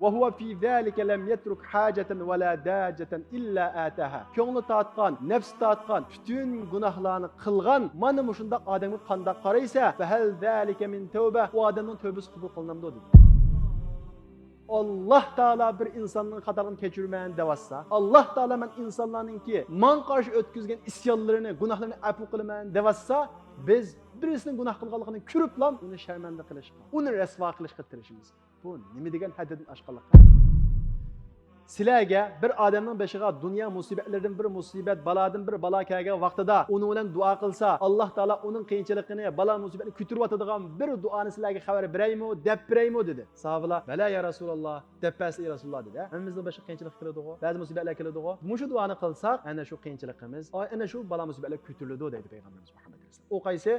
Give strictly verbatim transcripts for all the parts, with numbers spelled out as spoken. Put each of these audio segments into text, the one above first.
وهو في ذلك لم يترك حاجة ولا داجة إلا أتاها. كۆڭلى تارتقان، نەپسى تارتقان پۈتۈن گۇناھلارنى قىلغان مانا مۇشۇنداق ئادەمگە قانداق قارايسە، فهل ذلك من توبة؟ ئۇ ئادەمنىڭ تۆۋبىسى قوبۇل قىلىنامدۇ دېدى. ئاللاھ تائالا بىر ئىنساننىڭ خاتالىرىنى كەچۈرىمەن دەۋاتسا، ئاللاھ تائالا مەن ئىنسانلارنىڭكى ماڭا قارشى ئۆتكۈزگەن ئىسيانلىرىنى، گۇناھلىرىنى ئەپۇ قىلىمەن دەۋاتسا، بىز بىرىسىنىڭ گۇناھ قىلغانلىقىنى كۆرۈپلا ئۇنى شەرمەندە قىلىشقا، ئۇنى رەسۋا قىلىشقا تىرىشىمىز. بۇ نېمە دېگەن ھەددىدىن ئاشقانلىق؟ سىلەرگە بىر ئادەمنىڭ بېشىغا دۇنيا مۇسىبەتلىرىدىن بىر مۇسىبەت، بالادىن بىر بالا كەلگەن ۋاقتىدا ئۇنىڭ بىلەن دۇئا قىلسا، ئاللاھ تائالا ئۇنىڭ قىيىنچىلىقىنى، بالا مۇسىبەتنى كۆتۈرۈۋاتىدىغان بىر دۇئانى سىلەرگە خەۋەر بېرەيمۇ، دەپ بېرەيمۇ دېدى. ساھابىلار، بەلە يا رەسۇلاللاھ، دەپ بەرسە ئەي رەسۇلاللاھ دېدى. ھەممىمىزنىڭ بېشىغا قىيىنچىلىق كېلىدىغۇ، بەزى مۇسىبەتلەر كېلىدىغۇ. مۇشۇ دۇئانى قىلساق، ئەنە شۇ قىيىنچىلىقىمىز، ئەنە شۇ بالا مۇسىبەتلەر كۆتۈرۈلىدۇ دەيدۇ پەيغەمبىرىمىز مۇھەممەد ئەلەيھىسسالام. ئۇ قايسى؟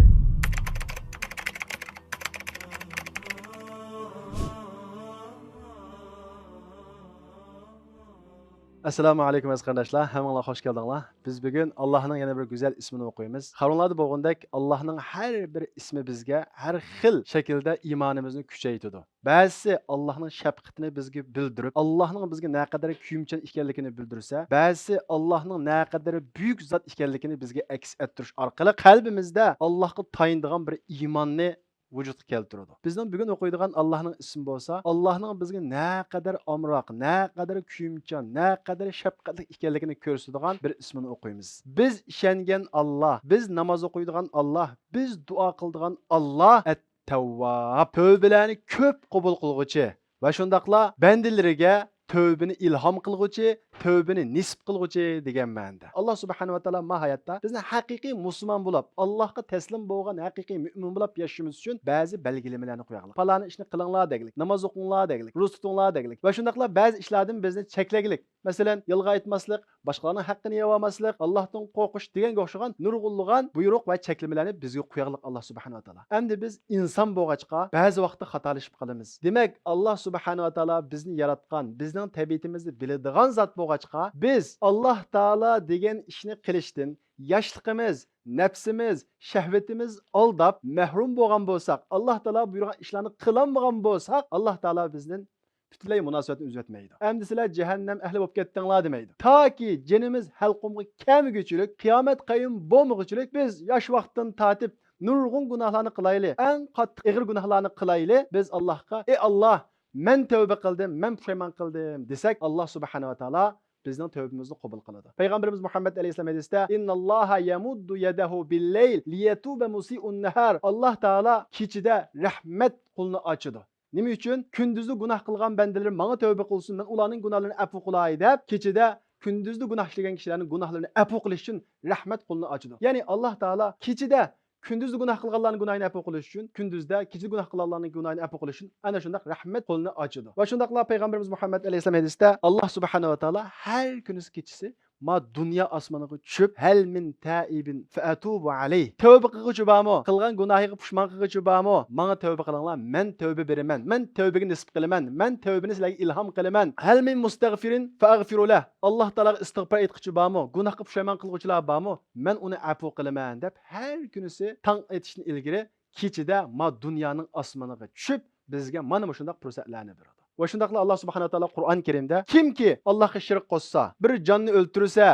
ئەسسالامۇ ئەلەيكۇم ئەزىز قېرىنداشلار، ھەممىڭلار خوش كەلدىڭلار. بىز بۈگۈن ئاللاھنىڭ يەنە بىر گۈزەل ئىسمىنى ئوقۇيمىز. خەۋىرىڭلاردا بولغىنىدەك، ئاللاھنىڭ ھەر بىر ئىسمى بىزگە ھەر خىل شەكىلدە ئىمانىمىزنى كۈچەيتىدۇ. بەزىسى ئاللاھنىڭ شەپقىتىنى بىزگە بىلدۈرۈپ، ئاللاھنىڭ بىزگە نەقەدەر كۆيۈمچان ئىكەنلىكىنى بىلدۈرسە، بەزىسى ئاللاھنىڭ نەقەدەر بۈيۈك زات ئىكەنلىكىنى بىزگە ئەكس ئەتتۈرۈش ئارقىلىق قەلبىمىزدە ئاللاھقا تايىنىدىغان بىر ئىماننى ۋۇجۇدقا كەلتۈرىدۇ. بىزنىڭ بۈگۈن ئوقۇيدىغان ئاللاھنىڭ ئىسمى بولسا، ئاللاھنىڭ بىزگە نەقەدەر ئامراق، نەقەدەر كۆيۈمچان، نەقەدەر شەپقەتلىك ئىكەنلىكىنى كۆرسىتىدىغان بىر ئىسمىنى ئوقۇيمىز. بىز ئىشەنگەن ئاللاھ، بىز ناماز ئوقۇيدىغان ئاللاھ، بىز دۇئا قىلىدىغان ئاللاھ ئەت-تەۋۋاب، تۆۋبىلەرنى كۆپ قوبۇل قىلغۇچى ۋە شۇنداقلا بەندىلىرىگە تۆۋبىنى ئىلھام قىلغۇچى، تۆۋبىنى نېسىپ قىلغۇچى دېگەن مەنىدە. ئاللاھ سۇبھانەھۇ ۋە تائالا ما ھاياتتا بىزنى ھەقىقىي مۇسۇلمان بولاپ، ئاللاھقا تەسلىم بولغان ھەقىقىي مۆمىن بولاپ ياشىشىمىز ئۈچۈن بەزى بەلگىلىمىلەرنى قويغانلىق. پالانى ئىشنى قىلىڭلار دەگلىك، ناماز ئوقۇڭلار دەگلىك، روزا تۇتۇڭلار دەگلىك ۋە شۇنداقلا بەزى ئىشلاردىن بىزنى چەكلەگلىك. مەسىلەن، يالغان ئېيتماسلىق، باشقىلارنىڭ ھەققىنى يەۋالماسلىق، ئاللاھتىن قورقۇش دېگەنگە ئوخشىغان نۇرغۇنلىغان بۇيرۇق ۋە چەكلىمىلەرنى بىزگە قويغانلىق ئاللاھ سۇبھانەھۇ ۋە تائالا. ئەمدى بىز ئىنسان بولغاچقا، بەزى ۋاقىتتا خاتالىشىپ قالىمىز. دېمەك، ئاللاھ سۇبھانەھۇ ۋە تائالا بىزنى ياراتقان، بىزنىڭ تەبىئىتىمىزنى بىلىدىغان زات بولغاچقا، بىز ئاللاھ تائالا دېگەن ئىشنى قىلىشتىن ياشلىقىمىز، نەپسىمىز، شەھۋىتىمىز ئالداپ مەھرۇم بولغان بولساق، ئاللاھ تائالا بۇيرۇغان ئىشلارنى قىلالمىغان بولساق، ئاللاھ تائالا بىزدىن پۈتۈنلەي مۇناسىۋەتنى ئۈزۈۋەتمەيدۇ. ئەمدى سىلەر جەھەننەم ئەھلى بولۇپ كەتتىڭلار دېمەيدۇ. تاكى جېنىمىز ھەلقۇمغا كەلمىگۈچىلىك، قىيامەت قايىم بولمىغۇچىلىك بىز ياش ۋاقىتتىن تارتىپ نۇرغۇن گۇناھلارنى قىلايلى، ئەڭ قاتتىق ئېغىر گۇناھلارنى قىلايلى، بىز ئاللاھقا، ئى ئاللاھ، مەن تەۋبە قىلدىم، مەن پۇشايمان قىلدىم دېسەك، ئاللاھ سۇبھانەھۇ ۋە تائالا بىزنىڭ تەۋبىمىزنى قوبۇل قىلىدۇ. پەيغەمبىرىمىز مۇھەممەد ئەلەيھىسسالام ھەدىستە، إن الله يمد يده بالليل ليتوب مسيء النهار. ئاللاھ تائالا كېچىدە رەھمەت قولىنى ئاچىدۇ. نېمە ئۈچۈن؟ كۈندۈزدە گۇناھ قىلغان بەندىلىرىم ماڭا تەۋبە قىلسۇن، مەن ئۇلارنىڭ گۇناھلىرىنى ئەپۇ قىلاي دەپ، كېچىدە كۈندۈزدە گۇناھ ئىشلىگەن كىشىلەرنىڭ گۇناھلىرىنى ئەپۇ قىلىش ئۈچۈن رەھمەت قولىنى ئاچىدۇ. يەنى ئاللاھ تائالا كېچىدە كۈندۈزدە گۇناھ قىلغانلارنىڭ گۇناھىنى ئەپۇ قىلىش ئۈچۈن، كۈندۈزدە كېچىدە گۇناھ قىلغانلارنىڭ گۇناھىنى ئەپۇ قىلىش ئۈچۈن ئەنە شۇنداق رەھمەت قولىنى ئاچىدۇ. ۋە شۇنداقلا پەيغەمبىرىمىز مۇھەممەد ئەلەيھىسسالام ھەدىستە، ئاللاھ سۇبھانەھۇ ۋە تائالا ھەر كۈنىسى كېچىسى ما دۇنيا ئاسمىنىغا چۈشۈپ، ھەل مىن تائىبىن فەئەتۇبۇ ئەلەيھ. تەۋبە قىلغۇچى بارمۇ؟ قىلغان گۇناھىغا پۇشمان قىلغۇچى بارمۇ؟ ماڭا تەۋبە قىلىڭلار، مەن تەۋبە بېرىمەن، مەن تەۋبىگە نېسىپ قىلىمەن، مەن تەۋبىنى سىلەرگە ئىلھام قىلىمەن. ھەل مىن مۇستەغفىرىن فەئەغفىرۇ لەھ. ئاللاھ تائالاغا ئىستىغپار ئېيتقۇچى بارمۇ؟ گۇناھقا پۇشايمان قىلغۇچىلار بارمۇ؟ مەن ئۇنى ئەپۇ قىلىمەن دەپ ھەر كۈنىسى تاڭ ئېتىشتىن ئىلگىرى كېچىدە ما دۇنيانىڭ ئاسمىنىغا چۈشۈپ، بىزگە مانا مۇشۇنداق پۇرسەتلەرنى بېرىدۇ. ۋە شۇنداقلا ئاللاھ سۇبھانەھۇ ۋە تائالا قۇرئان كەرىمدە، كىمكى ئاللاھقا شېرىك قوشسا، بىر جاننى ئۆلتۈرسە،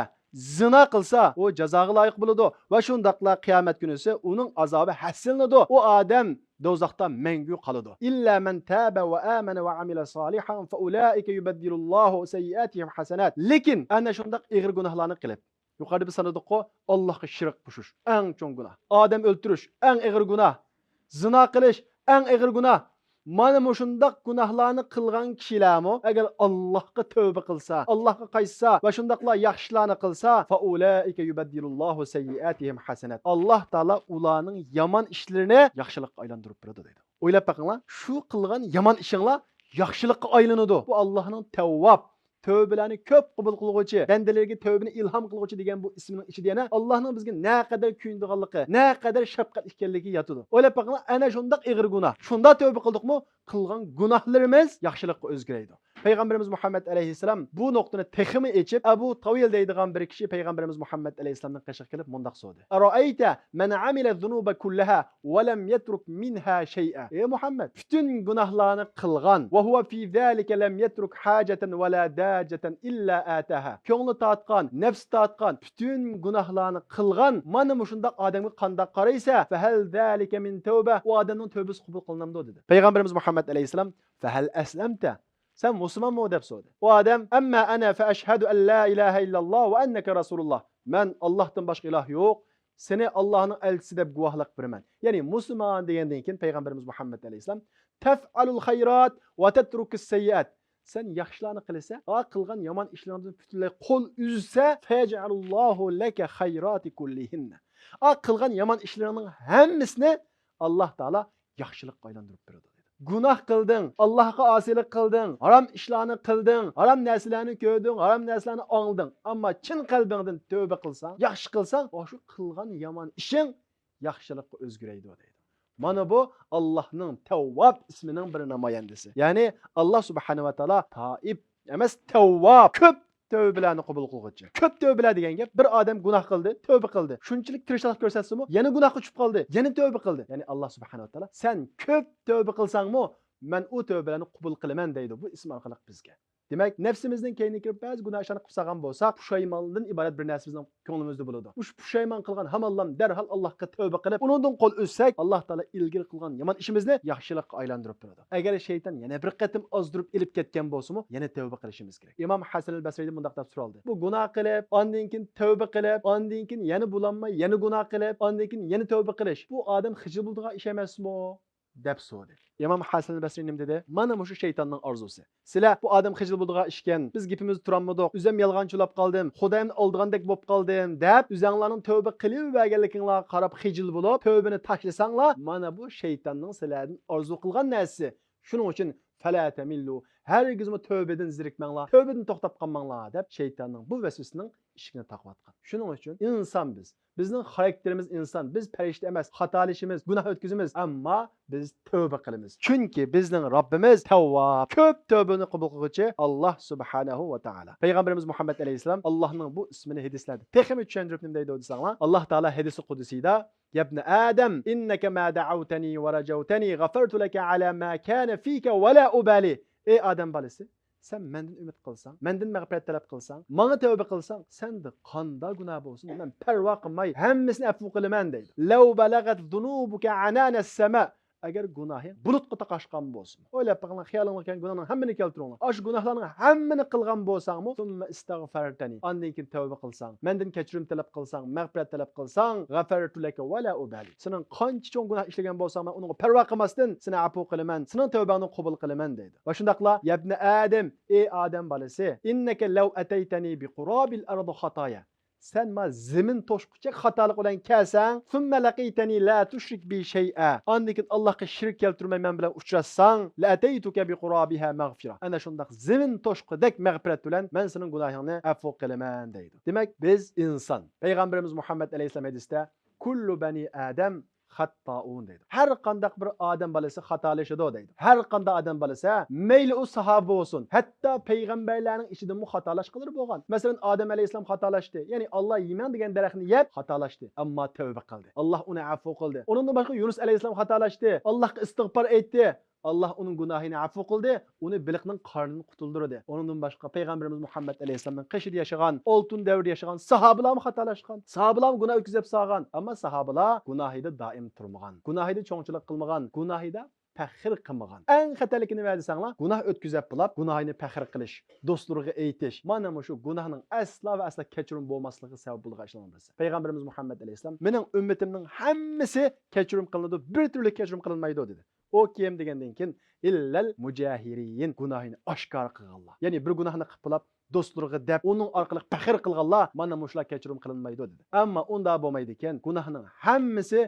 زىنا قىلسا، ئۇ جازاغا لايىق بولىدۇ. ۋە شۇنداقلا قىيامەت كۈنىسى ئۇنىڭ ئازابى ھەسسىلىنىدۇ. ئۇ ئادەم دوزاختا مەڭگۈ قالىدۇ. إلا من تاب وآمن وعمل صالحا فأولئك يبدل الله سيئاتهم حسنات. لېكىن ئەنە شۇنداق ئېغىر گۇناھلارنى قىلىپ، يۇقىرىدا بىز سانىدۇققۇ، ئاللاھقا شېرىك قوشۇش، ئەڭ چوڭ گۇناھ. ئادەم ئۆلتۈرۈش، ئەڭ ئېغىر گۇناھ. زىنا قىلىش، ئەڭ ئېغىر گۇناھ. مانا مۇشۇنداق گۇناھلارنى قىلغان كىشىلەرمۇ، ئەگەر ئاللاھقا تەۋبە قىلسا، ئاللاھقا قايتسا ۋە شۇنداقلا ياخشىلارنى قىلسا، فأولئك يبدل الله سيئاتهم حسنات. ئاللاھ تائالا ئۇلارنىڭ يامان ئىشلىرىنى ياخشىلىققا ئايلاندۇرۇپ بېرىدۇ دەيدۇ. ئويلاپ بېقىڭلار، شۇ قىلغان يامان ئىشىڭلار ياخشىلىققا ئايلىنىدۇ. بۇ ئاللاھنىڭ تەۋۋاب، تەۋبىلەرنى كۆپ قوبۇل قىلغۇچى، بەندىلىرىگە تەۋبىنى ئىلھام قىلغۇچى دېگەن بۇ ئىسمىنىڭ ئىچىدە يەنە ئاللاھنىڭ بىزگە نەقەدەر كۆيۈنىدىغانلىقى، نەقەدەر شەپقەت ئىكەنلىكى ياتىدۇ. ئويلاپ بېقىڭلار، ئەنە شۇنداق ئېغىر گۇناھ. شۇنداق تەۋبە قىلدۇقمۇ، قىلغان گۇناھلىرىمىز ياخشىلىققا ئۆزگىرەيدۇ. پەيغەمبىرىمىز مۇھەممەد ئەلەيھىسسالام بۇ نۇقتىنى تېخىمۇ ئېچىپ، ئەبۇ تاۋىل دەيدىغان بىر كىشى پەيغەمبىرىمىز مۇھەممەد ئەلەيھىسسالامنىڭ قېشىغا كېلىپ مۇنداق سورىدى: أرأيت من عمل الذنوب كلها ولم يترك منها شيئا. ئەي مۇھەممەد، پۈتۈن گۇناھلارنى قىلغان، وهو في ذلك لم يترك حاجة ولا داجة إلا أتاها. كۆڭلى تارتقان، نەپسى تارتقان پۈتۈن گۇناھلارنى قىلغان مانا مۇشۇنداق ئادەمگە قانداق قارايسەن؟ فهل ذلك من توبة؟ ئۇ ئادەمنىڭ تۆبىسى قوبۇل قىلىنامدۇ؟ دېدى. پەيغەمبىرىمىز مۇھەممەد ئەلەيھىسسالام، فهل أسلمت؟ سەن مۇسۇلمانمۇ؟ دەپ سورىدى. ئۇ ئادەم، أما أنا فأشهد أن لا إله إلا الله وأنك رسول الله. مەن ئاللاھتىن باشقا ئىلاھ يوق، سېنى ئاللاھنىڭ ئەلچىسى دەپ گۇۋاھلىق بېرىمەن. يەنى مۇسۇلمان دېگەندىن كېيىن پەيغەمبىرىمىز مۇھەممەد ئەلەيھىسسالام، تفعل الخيرات وتترك السيئات. سەن ياخشىلارنى قىلىسەن، ھا قىلغان يامان ئىشلىرىڭدىن پۈتۈنلەي قول ئۈزسە، فيجعل الله لك الخيرات كلهن. ھا قىلغان يامان ئىشلىرىڭنىڭ ھەممىسىنى ئاللاھ تائالا ياخشىلىققا ئايلاندۇرۇپ بېرىدۇ، دېدى. گۇناھ قىلدىڭ، ئاللاھقا ئاسىيلىق قىلدىڭ، ھارام ئىشلارنى قىلدىڭ، ھارام نەرسىلەرنى كۆردۈڭ، ھارام نەرسىلەرنى ئاڭلىدىڭ. ئەمما چىن قەلبىڭدىن تۆبە قىلساڭ، ياخشى قىلساڭ، ئاشۇ قىلغان يامان ئىشىڭ ياخشىلىققا ئۆزگىرەيدۇ، دەيدۇ. مانا بۇ ئاللاھنىڭ تەۋۋاب ئىسمىنىڭ بىر نامايەندىسى. يەنى ئاللاھ سۇبھانەھۇ ۋە تائالا تائىب ئەمەس، تەۋۋاب، كۆپ تەۋبىلەرنى قوبۇل قىلغۇچى. كۆپ تەۋبىلەر دېگەن گەپ، بىر ئادەم گۇناھ قىلدى، تەۋبە قىلدى. شۇنچىلىك تىرىشچانلىق كۆرسەتسىمۇ، يەنە گۇناھقا چۈشۈپ قالدى، يەنە تەۋبە قىلدى. يەنى ئاللاھ سۇبھانەھۇ ۋە تائالا، سەن كۆپ تەۋبە قىلساڭمۇ، مەن ئۇ تەۋبىلەرنى قوبۇل قىلىمەن، دەيدۇ بۇ ئىسىم ئارقىلىق بىزگە. دېمەك، نەپسىمىزنىڭ كەينىگە كىرىپ، بەزى گۇناھ ئىشلارنى قىلىپ سالغان بولساق، پۇشايماندىن ئىبارەت بىر نەرسە بىزنىڭ كۆڭلىمىزدە بولىدۇ. مۇشۇ پۇشايمان قىلغان ھامانلام دەرھال ئاللاھقا تەۋبە قىلىپ، ئۇنىڭدىن قول ئۈزسەك، ئاللاھ تائالا ئىلگىرى قىلغان يامان ئىشىمىزنى ياخشىلىققا ئايلاندۇرۇپ بېرىدۇ. ئەگەر شەيتان يەنە بىر قېتىم ئازدۇرۇپ ئېلىپ كەتكەن بولسىمۇ، يەنە تەۋبە قىلىشىمىز كېرەك. ئىمام ھەسەن ئەل بەسرىدىن مۇنداق دەپ سورالدى: بۇ گۇناھ قىلىپ، ئاندىن كېيىن تەۋبە قىلىپ، ئاندىن كېيىن يەنە بولالماي، يەنە گۇناھ قىلىپ، ئاندىن كېيىن يەنە تەۋبە قىلىش، بۇ ئادەم خىجىل بولىدىغان ئىش ئەمەسمۇ؟ دەپ سورىدى. ئىمام ھەسەن بەسرى نېمە دېدى؟ مانا مۇشۇ شەيتاننىڭ ئارزۇسى. سىلەر بۇ ئادەم خىجىل بولىدىغان ئىشكەن، بىز گېپىمىزدە تۇرالمىدۇق، ئۆزۈم يالغانچى بولاپ قالدىم، خۇدايىمنى ئالدىغاندەك بوپ قالدىم دەپ، ئۆزەڭلارنىڭ تەۋبە قىلىۋەرگەنلىكىڭلارغا قاراپ خىجىل بولۇپ، تەۋبىنى تاشلىساڭلار، مانا بۇ شەيتاننىڭ سىلەردىن ئارزۇ قىلغان نەرسىسى. شۇنىڭ ئۈچۈن فلا تملوا، ھەرگىزمۇ تەۋبىدىن زېرىكمەڭلار، تەۋبىدىن توختاپ قالماڭلار دەپ، شەيتاننىڭ بۇ ۋەسۋەسىنىڭ ئىشىكىنى تاقىۋاتقان. شۇنىڭ ئۈچۈن ئىنسان بىز. بىزنىڭ خاراكتېرىمىز ئىنسان. بىز پەرىشتە ئەمەس. خاتالىشىمىز، گۇناھ ئۆتكۈزىمىز. ئەمما بىز تەۋبە قىلىمىز. چۈنكى بىزنىڭ رەببىمىز تەۋۋاب، كۆپ تەۋبىنى قوبۇل قىلغۇچى ئاللاھ سۇبھانەھۇ ۋە تائالا. پەيغەمبىرىمىز مۇھەممەد ئەلەيھىسسالام ئاللاھنىڭ بۇ ئىسمىنى ھەدىسلەردە تېخىمۇ چۈشەندۈرۈپ نېمە دەيدۇ دېسەڭلار، ئاللاھ تائالا ھەدىسى قۇدسىيدا، يا ابن آدم إنك ما دعوتني ورجوتني غفرت لك على ما كان فيك ولا أبالي. ئەي ئادەم بالىسى، سەن مەندىن ئۈمىد قىلساڭ، مەندىن مەغپىرەت تەلەپ قىلساڭ، ماڭا تەۋبە قىلساڭ، سەندە قانداق گۇناھ بولسۇن، مەن پەرۋا قىلماي ھەممىسىنى ئەپۇ قىلىمەن دەيدۇ. لو بلغت ذنوبك عنان السماء. ئەگەر گۇناھىڭ بۇلۇتقا تاقاشقان بولسىمۇ، ئويلاپ بېقىڭلار، خىيالىڭلارغا كەلگەن گۇناھنىڭ ھەممىنى كەلتۈرۈڭلار. ئاشۇ گۇناھلارنىڭ ھەممىنى قىلغان بولساڭمۇ، ثم استغفرتني، ئاندىن كېيىن تەۋبە قىلساڭ، مەندىن كەچۈرۈم تەلەپ قىلساڭ، مەغپىرەت تەلەپ قىلساڭ، غفرت لك ولا أبالي، سېنىڭ قانچە چوڭ گۇناھ ئىشلىگەن بولساڭ، مەن ئۇنىڭغا پەرۋا قىلماستىن سېنى ئەپۇ قىلىمەن، سېنىڭ تەۋبەڭنى قوبۇل قىلىمەن دەيدۇ. ۋە شۇنداقلا، يا ابن آدم، ئەي ئادەم بالىسى، إنك لو أتيتني بقراب الأرض خطايا، سەن ما زېمىن توشقۇچە خاتالىق بىلەن كەلسەڭ، ثم لقيتني لا تشرك بي شيئا، ئاندىن كېيىن ئاللاھقا شېرىك كەلتۈرمەي مەن بىلەن ئۇچراشساڭ، لأتيتك بقرابها مغفرة، ئەنە شۇنداق زېمىن توشقۇدەك مەغپىرەت بىلەن مەن سېنىڭ گۇناھىڭنى ئەپۇ قىلىمەن دەيدۇ. دېمەك، بىز ئىنسان. پەيغەمبىرىمىز مۇھەممەد ئەلەيھىسسالام ھەدىستە، كل بني آدم خطاؤون دەيدۇ. ھەر قانداق بىر ئادەم بالىسى خاتالىشىدۇ دەيدۇ. ھەر قانداق ئادەم بالىسى، مەيلى ئۇ ساھابە بولسۇن، ھەتتا پەيغەمبەرلەرنىڭ ئىچىدىمۇ خاتالاشقانلار بولغان. مەسىلەن، ئادەم ئەلەيھىسسالام خاتالاشتى. يەنى ئاللا يېمەڭ دېگەن دەرەخنى يەپ خاتالاشتى. ئەمما تەۋبە قىلدى. ئاللا ئۇنى ئەپۇ قىلدى. ئۇنىڭدىن باشقا يۇنۇس ئەلەيھىسسالام خاتالاشتى. ئاللاھقا ئىستىغپار ئېيتتى. ئاللا ئۇنىڭ گۇناھىنى ئەپۇ قىلدى، ئۇنى بېلىقنىڭ قارنىدىن قۇتۇلدۇردى. ئۇنىڭدىن باشقا پەيغەمبىرىمىز مۇھەممەد ئەلەيھىسسالامنىڭ قېشىدا ياشىغان، ئالتۇن دەۋردە ياشىغان ساھابىلارمۇ خاتالاشقان. ساھابىلارمۇ گۇناھ ئۆتكۈزۈپ سالغان. ئەمما ساھابىلار گۇناھىدا دائىم تۇرمىغان. گۇناھىدا چوڭچىلىق قىلمىغان. گۇناھىدا پەخىر قىلمىغان. ئەڭ خەتەرلىكى نېمە دېسەڭلار، گۇناھ ئۆتكۈزۈپ بولاپ، گۇناھىنى پەخىر قىلىش، دوستلىرىغا ئېيتىش. مانا مۇشۇ گۇناھنىڭ ئەسلا ۋە ئەسلا كەچۈرۈم بولماسلىقىغا سەۋەب بولىدىغان ئىشلارنىڭ بىرسى. پەيغەمبىرىمىز مۇھەممەد ئەلەيھىسسالام، مېنىڭ ئۈممىتىمنىڭ ھەممىسى كەچۈرۈم قىلىنىدۇ، بىر تۈرلۈك كەچۈرۈم قىلىنمايدۇ، دېدى. ئۇ كىم دېگەندىن كېيىن، إلا المجاهرين، گۇناھىنى ئاشكارا قىلغانلار. يەنى بىر گۇناھنى قىلىپ بولاپ، دوستلىرىغا دەپ، ئۇنىڭ ئارقىلىق پەخىر قىلغانلار، مانا مۇشۇلار كەچۈرۈم قىلىنمايدۇ، دېدى. ئەمما ئۇنداق بولمايدىكەن، گۇناھنىڭ ھەممىسى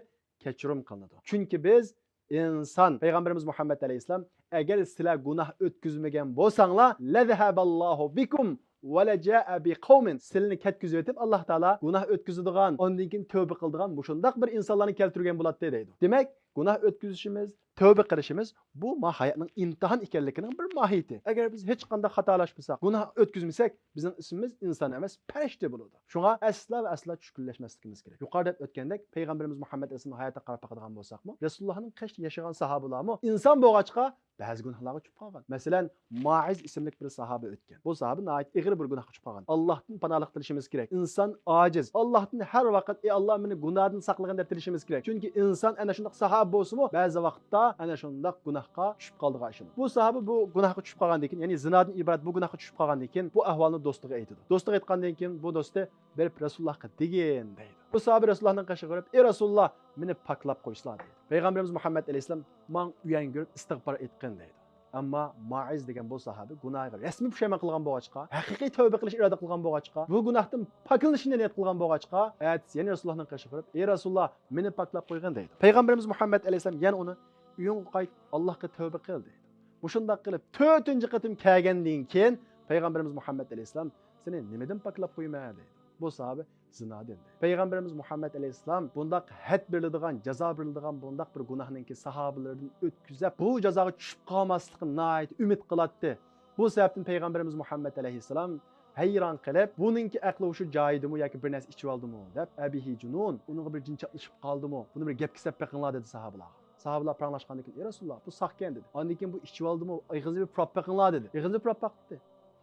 كەچۈرۈم قىلىنىدۇ. چۈنكى بىز ئىنسان، پەيغەمبىرىمىز مۇھەممەد ئەلەيھىسسالام، ئەگەر سىلەر گۇناھ ئۆتكۈزمىگەن بولساڭلار، لذهب الله بكم ولجاء بقوم، سىلىنى كەتكۈزۈۋېتىپ، ئاللا تائالا گۇناھ ئۆتكۈزىدىغان، ئاندىن كېيىن تەۋبە قىلىدىغان مۇشۇنداق بىر ئىنسانلارنى كەلتۈرگەن بولاتتى، دەيدۇ. دېمەك، گۇناھ ئۆتكۈزۈشىمىز، تەۋبە قىلىشىمىز، بۇ ما ھاياتنىڭ ئىمتىھان ئىكەنلىكىنىڭ بىر ماھىيىتى. ئەگەر بىز ھېچقانداق خاتالاشمىساق، گۇناھ ئۆتكۈزمىسەك، بىزنىڭ ئىسمىمىز ئىنسان ئەمەس، پەرىشتە بولىدۇ. شۇڭا ئەسلا ۋە ئەسلا چۈشكۈنلەشمەسلىكىمىز كېرەك. يۇقىرىدا دەپ ئۆتكەندەك، پەيغەمبىرىمىز مۇھەممەد ئەلەيھىسسالامنىڭ ھاياتىغا قاراپ باقىدىغان بولساقمۇ، رەسۇلۇللاھنىڭ قېشىدا ياشىغان ساھابىلارمۇ ئىنسان بولغاچقا، بەزى گۇناھلارغا چۈشۈپ قالغان. مەسىلەن، مائىز ئىسىملىك بىر ساھابە ئۆتكەن. بۇ ساھابە ناھايىتى ئېغىر بىر گۇناھقا چۈشۈپ قالغان. ئاللاھتىن پاناھلىق تىلىشىمىز كېرەك. ئىنسان ئاجىز. ئاللاھتىن ھەر ۋاقىت، ئى ئاللا، مېنى گۇناھتىن ساقلىغىن دەپ تىلىشىمىز كېرەك. چۈنكى ئىنسان ئەنە شۇنداق ساھابە بولسىمۇ، بەزى ۋاقىتتا ئەنە شۇنداق گۇناھقا چۈشۈپ قالىدىغان ئىشىمىز. بۇ ساھابە بۇ گۇناھقا چۈشۈپ قالغاندىن كېيىن، يەنى زىنادىن ئىبارەت بۇ گۇناھقا چۈشۈپ قالغاندىن كېيىن، بۇ ئەھۋالنى دوستىغا ئېيتىدۇ. دوستىغا ئېيتقاندىن كېيىن، بۇ دوستى بېرىپ رەسۇلۇللاھقا دېگىن دەيدۇ. بۇ ساھابە رەسۇلۇللاھنىڭ قېشىغا بېرىپ، ئى رەسۇلۇللاھ، مېنى پاكلاپ قويسىلا دەيدۇ. پەيغەمبىرىمىز مۇھەممەد ئەلەيھىسسالام، ماڭ ئۆيەڭگە كىرىپ ئىستىغپار ئېيتقىن دەيدۇ. ئەمما مائىز دېگەن بۇ ساھابە گۇناھىغا رەسمىي پۇشايمان قىلغان بولغاچقا، ھەقىقىي تەۋبە قىلىش ئىرادە قىلغان بولغاچقا، بۇ گۇناھتىن پاكلىنىشنى نىيەت قىلغان بولغاچقا، ئەتىسى يەنە رەسۇلۇللاھنىڭ قېشىغا بېرىپ، ئى رەسۇلۇللاھ، مېنى پاكلاپ قويغىن دەيدۇ. پەيغەمبىرىمىز مۇھەممەد ئەلەيھىسسالام يەنە ئۇنى ئۆيۈڭگە قايت، ئاللاھقا تەۋبە قىل دەيدۇ. مۇشۇنداق قىلىپ تۆتىنچى قېتىم كەلگەندىن كېيىن پەيغەمبىرىمىز مۇھەممەد ئەلەيھىسسالام، سېنى نېمىدىن پاكلاپ قويىمەن دەيدۇ. بۇ ساھابە زىنادىن. پەيغەمبىرىمىز مۇھەممەد ئەلەيھىسسالام بۇنداق ھەد بېرىلىدىغان، جازا بېرىلىدىغان بۇنداق بىر گۇناھنىڭكى ساھابىلىرىدىن ئۆتكۈزۈپ، بۇ جازاغا چۈشۈپ قالماسلىقىنى ناھايىتى ئۈمىد قىلاتتى. بۇ سەۋەبتىن پەيغەمبىرىمىز مۇھەممەد ئەلەيھىسسالام ھەيران قېلىپ، بۇنىڭكى ئەقلى ھوشى جايىدىمۇ ياكى بىر نەرسە ئىچىۋالدىمۇ دەپ، ئەبىھى جۇنۇن، ئۇنىڭغا بىر جىن چاپلىشىپ قالدىمۇ، بۇنى بىر گەپكە سەپ بېقىڭلار دېدى ساھابىلارغا. ساھابىلار پاراڭلاشقاندىن كېيىن، ئى رەسۇلۇللاھ، بۇ ساقكەن دېدى. ئاندىن كېيىن بۇ ئىچىۋالدىمۇ، ئېغىزىنى بىر پۇراپ بېقىڭلار دېدى. ئېغىزىنى پۇراپ باقتى.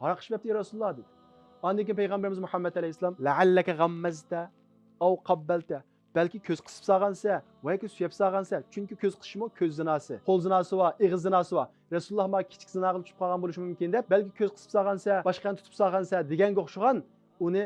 ھاراق ئىچىۋەپتۇ، يا رەسۇلۇللاھ دېدى. ئاندىن كېيىن پەيغەمبىرىمىز مۇھەممەد ئەلەيھىسسالام، لەئەللەكە غەممەزتە ئەۋ قاببەلتە. بەلكى كۆز قىسىپ سالغانسە ۋە ياكى سۆيۈپ سالغانسە. چۈنكى كۆز قىسىشمۇ كۆز زىناسى، قول زىناسى بار، ئېغىز زىناسى بار. رەسۇلۇللاھ ماڭا كىچىك زىناغا چۈشۈپ قالغان بولۇشى مۇمكىن دەپ، بەلكى كۆز قىسىپ سالغانسە، باشقا يەرنى تۇتۇپ سالغانسە دېگەنگە ئوخشىغان، ئۇنى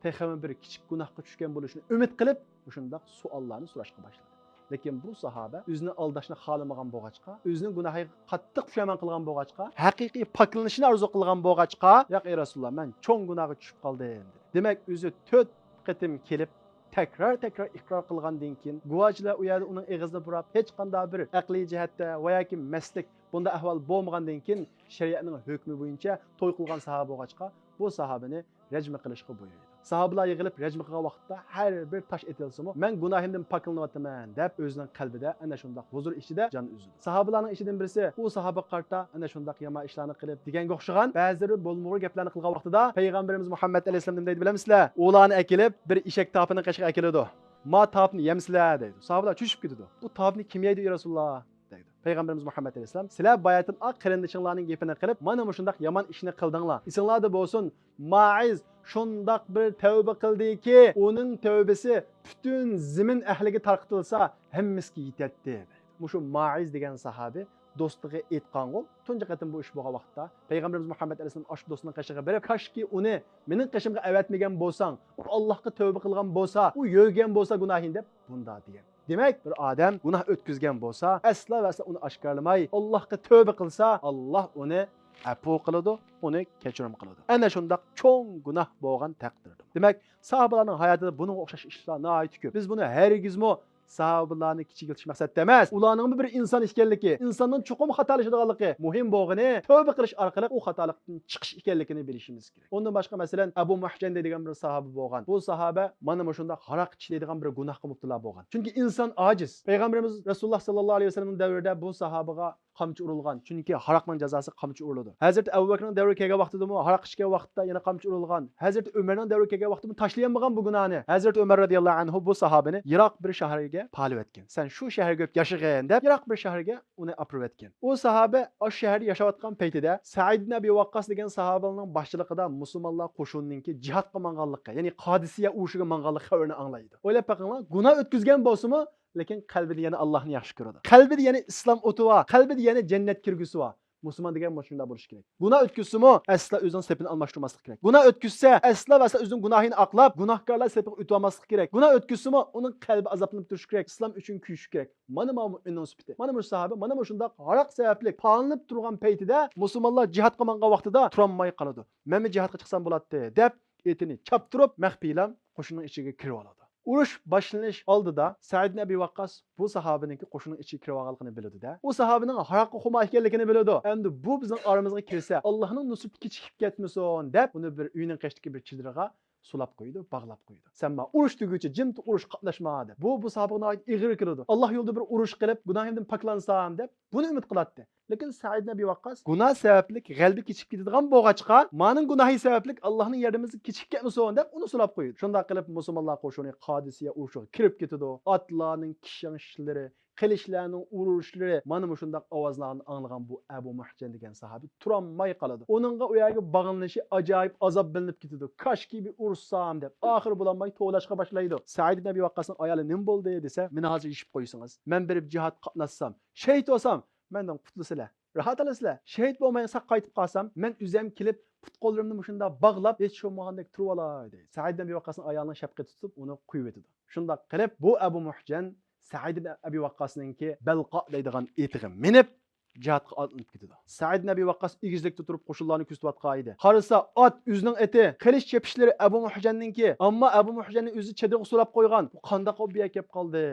تېخىمۇ بىر كىچىك گۇناھقا چۈشكەن بولۇشىنى ئۈمىد قىلىپ، مۇشۇنداق سوئاللارنى سوراشقا باشلىدى. لېكىن بۇ ساھابە ئۆزىنى ئالداشنى خالىمىغان بولغاچقا، ئۆزىنىڭ گۇناھىغا قاتتىق پۇشايمان قىلغان بولغاچقا، ھەقىقىي پاكلىنىشنى ئارزۇ قىلغان بولغاچقا، ياق، ئەي رەسۇلۇللاھ، مەن چوڭ گۇناھقا چۈشۈپ قالدىم، دېدى. دېمەك، ئۆزى تۆت قېتىم كېلىپ، تەكرار-تەكرار ئىقرار قىلغاندىن كېيىن، گۇۋاچىلار ئۇ يەردە ئۇنىڭ ئېغىزىنى بۇراپ، ھېچقانداق بىر ئەقلىي جەھەتتە ۋە ياكى مەستلىك، بۇنداق ئەھۋال بولمىغاندىن كېيىن، شەرىئەتنىڭ ھۆكمى بويىچە توي قىلغان ساھابە بولغاچقا، بۇ ساھابىنى رەجمە قىلىشقا بۇيرۇيدۇ. ساھابىلار يىغىلىپ رەجمە قىلغان ۋاقىتتا، ھەر بىر تاش ئېتىلسىمۇ، مەن گۇناھىمدىن پاكلىنىۋاتىمەن دەپ، ئۆزىنىڭ قەلبىدە ئەنە شۇنداق ھۇزۇر ئىچىدە جان ئۈزىدۇ. ساھابىلارنىڭ ئىچىدىن بىرسى ئۇ ساھابىگە قارىتا ئەنە شۇنداق يامان ئىشلارنى قىلىپ دېگەنگە ئوخشىغان بەزى بىر بولمىغۇر گەپلەرنى قىلغان ۋاقتىدا، پەيغەمبىرىمىز مۇھەممەد ئەلەيھىسسالام نېمە دەيدۇ بىلەمسىلەر؟ ئۇلارنى ئەكېلىپ بىر ئېشەك تاپىنىڭ قېشىغا ئەكېلىدۇ. ما تاپنى يەمسىلەر دەيدۇ. ساھابىلار چۆچۈپ كېتىدۇ. بۇ تاپنى كىم يەيدۇ، يا رەسۇلاللا؟ دەيدۇ. پەيغەمبىرىمىز مۇھەممەد ئەلەيھىسسالام، سىلەر باياتىن ئا قېرىندىشىڭلارنىڭ گېپىنى قىلىپ، مانا مۇشۇنداق يامان ئىشنى قىلدىڭلار. ئېسىڭلاردا بولسۇن، مائىز شۇنداق بىر تەۋبە قىلدىكى، ئۇنىڭ تەۋبىسى پۈتۈن زېمىن ئەھلىگە تارقىتىلسا، ھەممىسىگە يېتەتتى. مۇشۇ مائىز دېگەن ساھابى دوستىغا ئېيتقانغۇ، تۇنجى قېتىم بۇ ئىش بولغان ۋاقىتتا، پەيغەمبىرىمىز مۇھەممەد ئەلەيھىسسالام ئاشۇ دوستىنىڭ قېشىغا بېرىپ، كاشكى ئۇنى مېنىڭ قېشىمغا ئەۋەتمىگەن بولساڭ، ئۇ ئاللاھقا تەۋبە قىلغان بولسا، ئۇ يۆگەن بولسا گۇناھىنى دەپ، بۇنداق دېگەن. دېمەك، بىر ئادەم گۇناھ ئۆتكۈزگەن بولسا، ئەسلا ۋە ئەسلا ئۇنى ئاشكارىلىماي، ئاللاھقا تەۋبە قىلسا، ئاللاھ ئۇنى ئەپۇ قىلىدۇ، ئۇنى كەچۈرۈم قىلىدۇ. ئەنە شۇنداق چوڭ گۇناھ بولغان تەقدىردە. دېمەك، ساھابىلارنىڭ ھاياتىدا بۇنىڭغا ئوخشاش ئىشلار ناھايىتى كۆپ. بىز بۇنى ھەرگىزمۇ ساھابىلارنى كىچىكلىتىش مەقسەتتە ئەمەس، ئۇلارنىڭمۇ بىر ئىنسان ئىكەنلىكى، ئىنساننىڭ چوقۇم خاتالىشىدىغانلىقى، مۇھىم بولغىنى تەۋبە قىلىش ئارقىلىق ئۇ خاتالىقتىن چىقىش ئىكەنلىكىنى بىلىشىمىز كېرەك. ئۇندىن باشقا، مەسىلەن، ئەبۇ مۇھجەندە دېگەن بىر ساھابە بولغان. بۇ ساھابە مانا مۇشۇنداق ھاراق ئىچىدىغان بىر گۇناھقا مۇپتىلا بولغان. چۈنكى ئىنسان ئاجىز. پەيغەمبىرىمىز رەسۇلۇللا ساللاللاھۇ ئەلەيھى ۋەسەللەمنىڭ دەۋرىدە بۇ ساھابىغا قامچا ئۇرۇلغان، چۈنكى ھاراقنىڭ جازاسى قامچا ئۇرۇلىدۇ. ھەزرىتى ئەبۇ بەكرىنىڭ دەۋرىگە كەلگەن ۋاقتىدىمۇ، ھاراق ئىچكەن ۋاقىتتا يەنە قامچا ئۇرۇلغان. ھەزرىتى ئۆمەرنىڭ دەۋرىگە كەلگەن ۋاقتىمۇ تاشلىيالمىغان بۇ گۇناھنى. ھەزرىتى ئۆمەر رەزىياللاھۇ ئەنھۇ بۇ ساھابىنى يىراق بىر شەھەرگە پالىۋەتكەن. سەن شۇ شەھەرگە كۆچۈپ ياشىغىن دەپ، يىراق بىر شەھەرگە ئۇنى ئاپىرىۋەتكەن. ئۇ ساھابە ئاشۇ شەھەردە ياشاۋاتقان پەيتىدە سەئىد ئىبن ئەبى ۋەققاس دېگەن ساھابىنىڭ باشچىلىقىدا مۇسۇلمانلار قوشۇنىنىڭكى جىھادقا ماڭغانلىقى، يەنى قادىسىيە ئۇرۇشىغا ماڭغانلىق خەۋىرىنى ئاڭلايدۇ. ئويلاپ بېقىڭلار، گۇناھ ئۆتكۈزگەن بولسىمۇ، لېكىن قەلبىدە يەنە ئاللاھنى ياخشى كۆرىدۇ. قەلبىدە يەنە ئىسلام ئوتى بار. قەلبىدە يەنە جەننەت كىرگۈسى بار. مۇسۇلمان دېگەن مۇشۇنداق بولۇشى كېرەك. گۇناھ ئۆتكۈزسىمۇ، ئەسلا ئۆزىنىڭ سېپىنى ئالماشتۇرماسلىق كېرەك. گۇناھ ئۆتكۈزسە، ئەسلا ۋە ئەسلا ئۆزىنىڭ گۇناھىنى ئاقلاپ، گۇناھكارلار سېپىغا ئۆتۈۋالماسلىق كېرەك. گۇناھ ئۆتكۈزسىمۇ، ئۇنىڭ قەلبى ئازابلىنىپ تۇرۇشى كېرەك. ئىسلام ئۈچۈن كۆيۈشى كېرەك. مانا، مانا ئۇنىڭ سۈپىتى. مانا مۇشۇ ساھابە، مانا مۇشۇنداق ھاراق سەۋەبلىك پالىنىپ تۇرغان پەيتىدە، مۇسۇلمانلار جىھادقا ماڭغان ۋاقتىدا تۇرالماي قالىدۇ. مەنمۇ جىھادقا چىقسام بولاتتى، دەپ، ئېتىنى چاپتۇرۇپ، مەخپىيلا قوشۇننىڭ ئىچىگە كىرىۋالىدۇ. ئۇرۇش باشلىنىش ئالدىدا سەئىد ئىبن ئەبى ۋەققاس بۇ ساھابىنىڭكى قوشۇننىڭ ئىچىگە كىرىۋالغانلىقىنى بىلىدۇ-دە، ئۇ ساھابىنىڭ ھاراققا خۇمار ئىكەنلىكىنى بىلىدۇ. ئەمدى بۇ بىزنىڭ ئارىمىزغا كىرسە، ئاللاھنىڭ نۇسرىتى كېچىكىپ كەتمىسۇن، دەپ، ئۇنى بىر ئۆينىڭ قېشىدىكى بىر چېدىرغا سولاپ قويىدۇ، باغلاپ قويىدۇ. سەن ماڭا ئۇرۇش تۈگىگىچە جىمتە ئۇرۇشقا قاتناشما دەپ. بۇ، بۇ ساھابىغا ناھايىتى ئېغىر كېلىدۇ. ئاللا يولىدا بىر ئۇرۇش قىلىپ، گۇناھىمدىن پاكلانسام دەپ، بۇنى ئۈمىد قىلاتتى. لېكىن سەئىد ئىبن ئەبى ۋەققاس گۇناھ سەۋەبلىك غەلىبە كېچىكىپ كېتىدىغان بولغاچقا، مانىڭ گۇناھى سەۋەبلىك ئاللانىڭ ياردىمى كېچىكىپ كەتمىسۇن دەپ ئۇنى سولاپ قويىدۇ. شۇنداق قىلىپ مۇسۇلمانلار قوشۇنى قادىسىيە ئۇرۇشىغا كىرىپ كېتىدۇ. ئاتلارنىڭ كىشىڭشلىرى، قىلىچلارنىڭ ئۇرۇشلىرى، مانا مۇشۇنداق ئاۋازلارنى ئاڭلىغان بۇ ئەبۇ مۇھجەن دېگەن ساھابە تۇرالماي قالىدۇ. ئۇنىڭغا ئۇ يەرگە باغلىنىشى ئاجايىپ ئازاب بىلىنىپ كېتىدۇ. كاشكى بىر ئۇرۇشسام دەپ، ئاخىرى بولالماي توۋلاشقا باشلايدۇ. سەئىد ئىبن ئەبى ۋەققاسنىڭ ئايالى نېمە بولدى دېسە، مېنى ھازىر يېشىپ قويسىڭىز، مەن بېرىپ جىھادقا قاتناشسام، شېھىت بولسام، مەندىن قۇتۇلىسىلەر، راھەت ئالىسىلەر. شېھىت بولماي ساق قايتىپ قالسام، مەن ئۆزۈم كېلىپ پۇت قوللىرىمنى مۇشۇنداق باغلاپ، ھېچ بولمىغاندەك تۇرۇۋالاي دەيدۇ. سەئىد ئىبن ئەبى ۋەققاسنىڭ ئايالىنىڭ شەپقىتى تۇتۇپ ئۇنى قويۇۋېتىدۇ. شۇنداق قىلىپ بۇ ئەبۇ مۇھجەن سەئىد ئىبن ئەبى ۋەققاسنىڭكى بەلقا دەيدىغان ئېتىغا مىنىپ، جىھادقا ئاتلىنىپ كېتىدۇ. سەئىد ئىبن ئەبى ۋەققاس ئېگىزلىكتە تۇرۇپ قوشۇنلارنى كۆزىتىۋاتقان ئىدى. قارىسا، ئات ئۆزىنىڭ ئېتى، قىلىچ چېپىشلىرى ئەبۇ مۇھجەننىڭكى. ئەمما ئەبۇ مۇھجەننى ئۆزى چېدىرغا سولاپ قويغان. بۇ قانداق بولۇپ بۇ يەرگە كېلىپ قالدى؟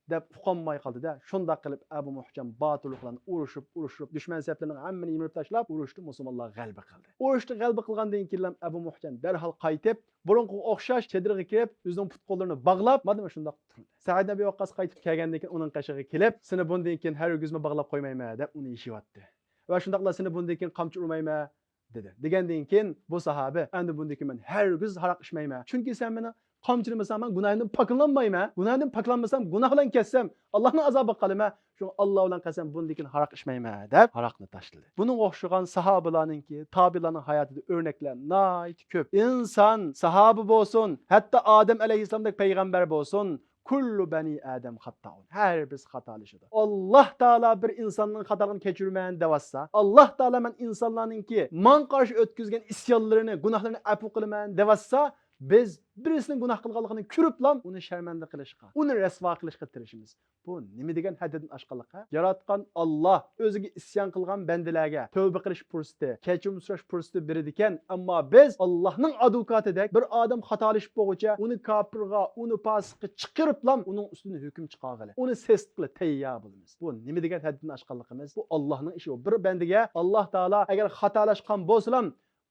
دەپ ئۇقالماي قالدى-دە. شۇنداق قىلىپ ئەبۇ مۇھجەن باتۇرلۇق بىلەن ئۇرۇشۇپ، ئۇرۇشۇپ، دۈشمەن سەپلىرىنىڭ ھەممىنى يىمىرىپ تاشلاپ، ئۇرۇشتا مۇسۇلمانلار غەلىبە قىلدى. ئۇرۇشتا غەلىبە قىلغاندىن كېيىن ئەبۇ مۇھجەن دەرھال قايتىپ، بۇرۇنقىغا ئوخشاش چېدىرغا كىرىپ، ئۆزىنىڭ پۇت قوللىرىنى باغلاپ، مانا مۇشۇنداق تۇردى. سەئىد ئەبى ۋەققاس قايتىپ كەلگەندىن كېيىن ئۇنىڭ قېشىغا كېلىپ، سېنى بۇندىن كېيىن ھەرگىزمۇ باغلاپ قويمايمەن دەپ ئۇنى يېشىۋەتتى. ۋە شۇنداقلا سېنى بۇندىن كېيىن قامچا ئۇرمايمەن دېدى. دېگەندىن كېيىن بۇ ساھابە، ئەمدى بۇندىن كېيىن مەن ھەرگىز ھاراق ئىچمەيمەن. چۈنكى سەن مېنى قامچىلىمىساڭ، مەن گۇناھىمدىن پاكلانمايمەن. گۇناھىمدىن پاكلانمىسام، گۇناھ بىلەن كەتسەم، ئاللانىڭ ئازابىغا قالىمەن. شۇڭا ئاللا بىلەن قەسەم، بۇندىن كېيىن ھاراق ئىچمەيمەن دەپ ھاراقنى تاشلىدى. بۇنىڭغا ئوخشىغان ساھابىلارنىڭكى، تابىئىلارنىڭ ھاياتىدا ئۆرنەكلەر ناھايىتى كۆپ. ئىنسان، ساھابە بولسۇن، ھەتتا ئادەم ئەلەيھىسسالامدەك پەيغەمبەر بولسۇن، كۇللۇ بەنى ئادەم خەتتائۇن. ھەر بىرسى خاتالىشىدۇ. ئاللا تائالا بىر ئىنساننىڭ خاتالىقىنى كەچۈرىمەن دەۋاتسا، ئاللا تائالا مەن ئىنسانلارنىڭكى ماڭا قارشى ئۆتكۈزگەن ئىسيانلىرىنى، گۇناھلىرىنى ئەپۇ قىلىمەن دەۋاتسا، بىز بىرسىنىڭ گۇناھ قىلغانلىقىنى كۆرۈپلا ئۇنى شەرمەندە قىلىشقا، ئۇنى رەسۋا قىلىشقا تىرىشىمىز. بۇ نېمە دېگەن ھەددىدىن ئاشقانلىق، ھە؟ ياراتقان ئاللا ئۆزىگە ئىسيان قىلغان بەندىلەرگە تەۋبە قىلىش پۇرسىتى، كەچۈرۈم سوراش پۇرسىتى بېرىدىكەن، ئەمما بىز ئاللانىڭ ئادۋوكاتىدەك بىر ئادەم خاتالىشىپ بولغۇچە ئۇنى كاپىرغا، ئۇنى پاسىققا چىقىرىپلا ئۇنىڭ ئۈستىدىن ھۆكۈم چىقارغىلى، ئۇنى سېسىتقىلى تەييار بولىمىز. بۇ نېمە دېگەن ھەددىدىن ئاشقانلىقىمىز؟ بۇ ئاللانىڭ ئىشى. ئۇ بىر بەندىگە ئاللا تائالا ئەگەر خاتالاشقان بولسىلا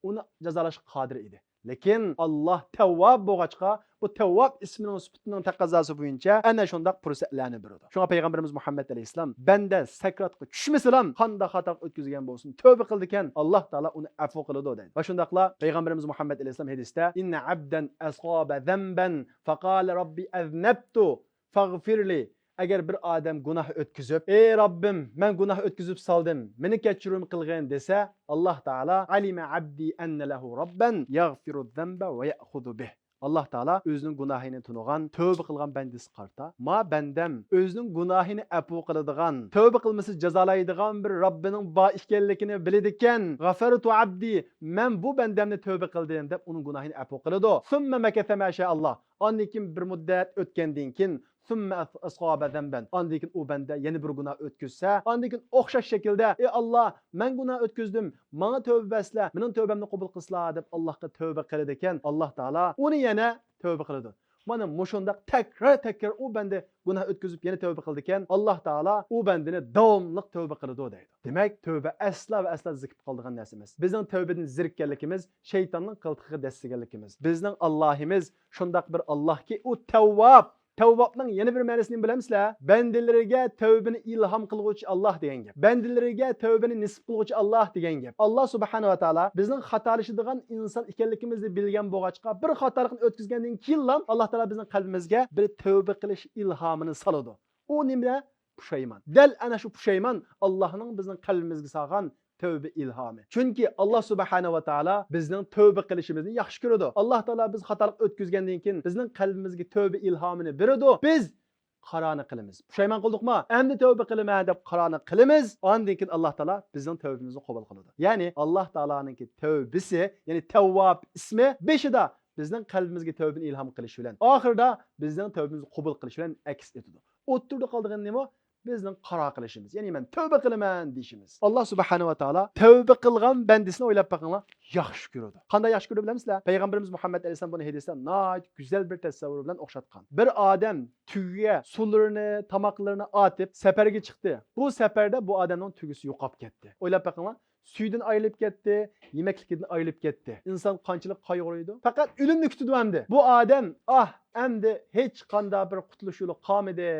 ئۇنى جازالاشقا قادىر ئىدى. لېكىن ئاللا تەۋۋاب بولغاچقا، بۇ تەۋۋاب ئىسمىنىڭ سۈپىتىنىڭ تەقەززاسى بويىچە ئەنە شۇنداق پۇرسەتلەرنى بېرىدۇ. شۇڭا پەيغەمبىرىمىز مۇھەممەد ئەلەيھىسسالام، بەندە سەكراتقا چۈشمىسىلا، قانداق خاتا ئۆتكۈزگەن بولسۇن، تەۋبە قىلىدىكەن، ئاللا تائالا ئۇنى ئەپۇ قىلىدۇ دەيدۇ. ۋە شۇنداقلا پەيغەمبىرىمىز مۇھەممەد ئەلەيھىسسالام ھەدىستە، ئىننە ئەبدەن ئەسابە زەنبەن فەقالە رەببى ئەزنەبتۇ فەغفىرلى. ئەگەر بىر ئادەم گۇناھ ئۆتكۈزۈپ، ئەي رەببىم، مەن گۇناھ ئۆتكۈزۈپ سالدىم، مېنى كەچۈرۈم قىلغىن دېسە، ئاللا تائالا، ئەلىمە ئەبدى ئەننە لەھۇ رەببەن يەغفىرۇز زەنبە ۋە يەئخۇزۇ بىھ. ئاللا تائالا ئۆزىنىڭ گۇناھىنى تونۇغان، تەۋبە قىلغان بەندىسىگە قارىتا، ما بەندەم ئۆزىنىڭ گۇناھىنى ئەپۇ قىلىدىغان، تەۋبە قىلمىسا جازالايدىغان بىر رەببىنىڭ بار ئىكەنلىكىنى بىلىدىكەن، غەفەرتۇ ئەبدى، مەن بۇ بەندەمنى تەۋبە قىلدىم دەپ ئۇنىڭ گۇناھىنى ئەپۇ قىلىدۇ. ثم مكث ما شاء الله. ئاندىن كېيىن بىر مۇددەت ئۆتكەندىن كېيىن، ثم أصاب ذنبا. ئاندىن كېيىن ئۇ بەندە يەنە بىر گۇناھ ئۆتكۈزسە، ئاندىن كېيىن ئوخشاش شەكىلدە، ئى ئاللا، مەن گۇناھ ئۆتكۈزدۈم، ماڭا تەۋبە بەرسىلە، مېنىڭ تەۋبەمنى قوبۇل قىلسىلا دەپ ئاللاغا تەۋبە قىلىدىكەن، ئاللا تائالا ئۇنى يەنە تەۋبە قىلىدۇ. مانا مۇشۇنداق تەكرار تەكرار ئۇ بەندە گۇناھ ئۆتكۈزۈپ يەنە تەۋبە قىلىدىكەن، ئاللا تائالا ئۇ بەندىنى داۋاملىق تەۋبە قىلىدۇ دەيدۇ. دېمەك، تەۋبە ئەسلا ۋە ئەسلا زېكىپ قالىدىغان نەرسە ئەمەس. بىزنىڭ تەۋبىدىن زېرىككەنلىكىمىز، شەيتاننىڭ قىلتىقىغا دەسسىگەنلىكىمىز. بىزنىڭ ئاللاھىمىز شۇنداق بىر ئاللاھكى، ئۇ تەۋۋاب. تەۋۋابنىڭ يەنە بىر مەنىسىنى بىلەمسىلەر؟ بەندىلىرىگە تەۋبىنى ئىلھام قىلغۇچى ئاللاھ دېگەن گەپ. بەندىلىرىگە تەۋبىنى نېسىپ قىلغۇچى ئاللاھ دېگەن گەپ. ئاللاھ سۇبھانەھۇ ۋە تائالا بىزنىڭ خاتالىشىدىغان ئىنسان ئىكەنلىكىمىزنى بىلگەن بولغاچقا، بىر خاتالىقنى ئۆتكۈزگەندىن كېيىنلا ئاللاھ تائالا بىزنىڭ قەلبىمىزگە بىر تەۋبە قىلىش ئىلھامىنى سالىدۇ. ئۇ نېمە؟ پۇشايمان. دەل ئەنە شۇ پۇشايمان ئاللاھنىڭ بىزنىڭ قەلبىمىزگە سالغان تەۋبە ئىلھامى. چۈنكى ئاللاھ سۇبھانەھۇ ۋە تائالا بىزنىڭ تەۋبە قىلىشىمىزنى ياخشى كۆرىدۇ. ئاللاھ تائالا بىز خاتالىق ئۆتكۈزگەندىن كېيىن بىزنىڭ قەلبىمىزگە تەۋبە ئىلھامىنى بېرىدۇ. بىز قارانى قىلىمىز. پۇشايمان قىلدۇقما؟ ئەمدى تەۋبە قىلىمەن دەپ قارانى قىلىمىز. ئاندىن كېيىن ئاللاھ تائالا بىزنىڭ تەۋبىمىزنى قوبۇل قىلىدۇ. يەنى ئاللاھ تائالانىڭكى تەۋبىسى، يەنى تەۋۋاب ئىسمى بېشىدا بىزنىڭ قەلبىمىزگە تەۋبىنى ئىلھام قىلىشى بىلەن، ئاخىرىدا بىزنىڭ تەۋبىمىزنى قوبۇل قىلىشى بىلەن ئەكس ئېتىدۇ. ئوتتۇرىدا قالىدىغىنى نېمە؟ بىزنىڭ قارا قىلىشىمىز، يەنى مەن تەۋبە قىلىمەن دېيىشىمىز. ئاللاھ سۇبھانەھۇ ۋە تائالا تەۋبە قىلغان بەندىسىنى ئويلاپ بېقىڭلار، ياخشى كۆرىدۇ. قانداق ياخشى كۆرىدۇ بىلەمسىلەر؟ پەيغەمبىرىمىز مۇھەممەد ئەلەيھىسسالام بۇنى ھەدىستە ناھايىتى گۈزەل بىر تەسەۋۋۇر بىلەن ئوخشاتقان. بىر ئادەم تۆگىگە سۇلىرىنى، تاماقلىرىنى ئاتىپ سەپەرگە چىقتى. بۇ سەپەردە بۇ ئادەمنىڭ تۆگىسى يوقاپ كەتتى. ئويلاپ بېقىڭلار، سۈيىدىن ئايرىلىپ كەتتى، يېمەكلىكىدىن ئايرىلىپ كەتتى. ئىنسان قانچىلىك قايغۇرىدۇ؟ پەقەت ئۆلۈمنى كۈتىدۇ ئەمدى. بۇ ئادەم، ئاھ، ئەمدى ھېچقانداق بىر قۇتۇلۇش يولى قالمىدى،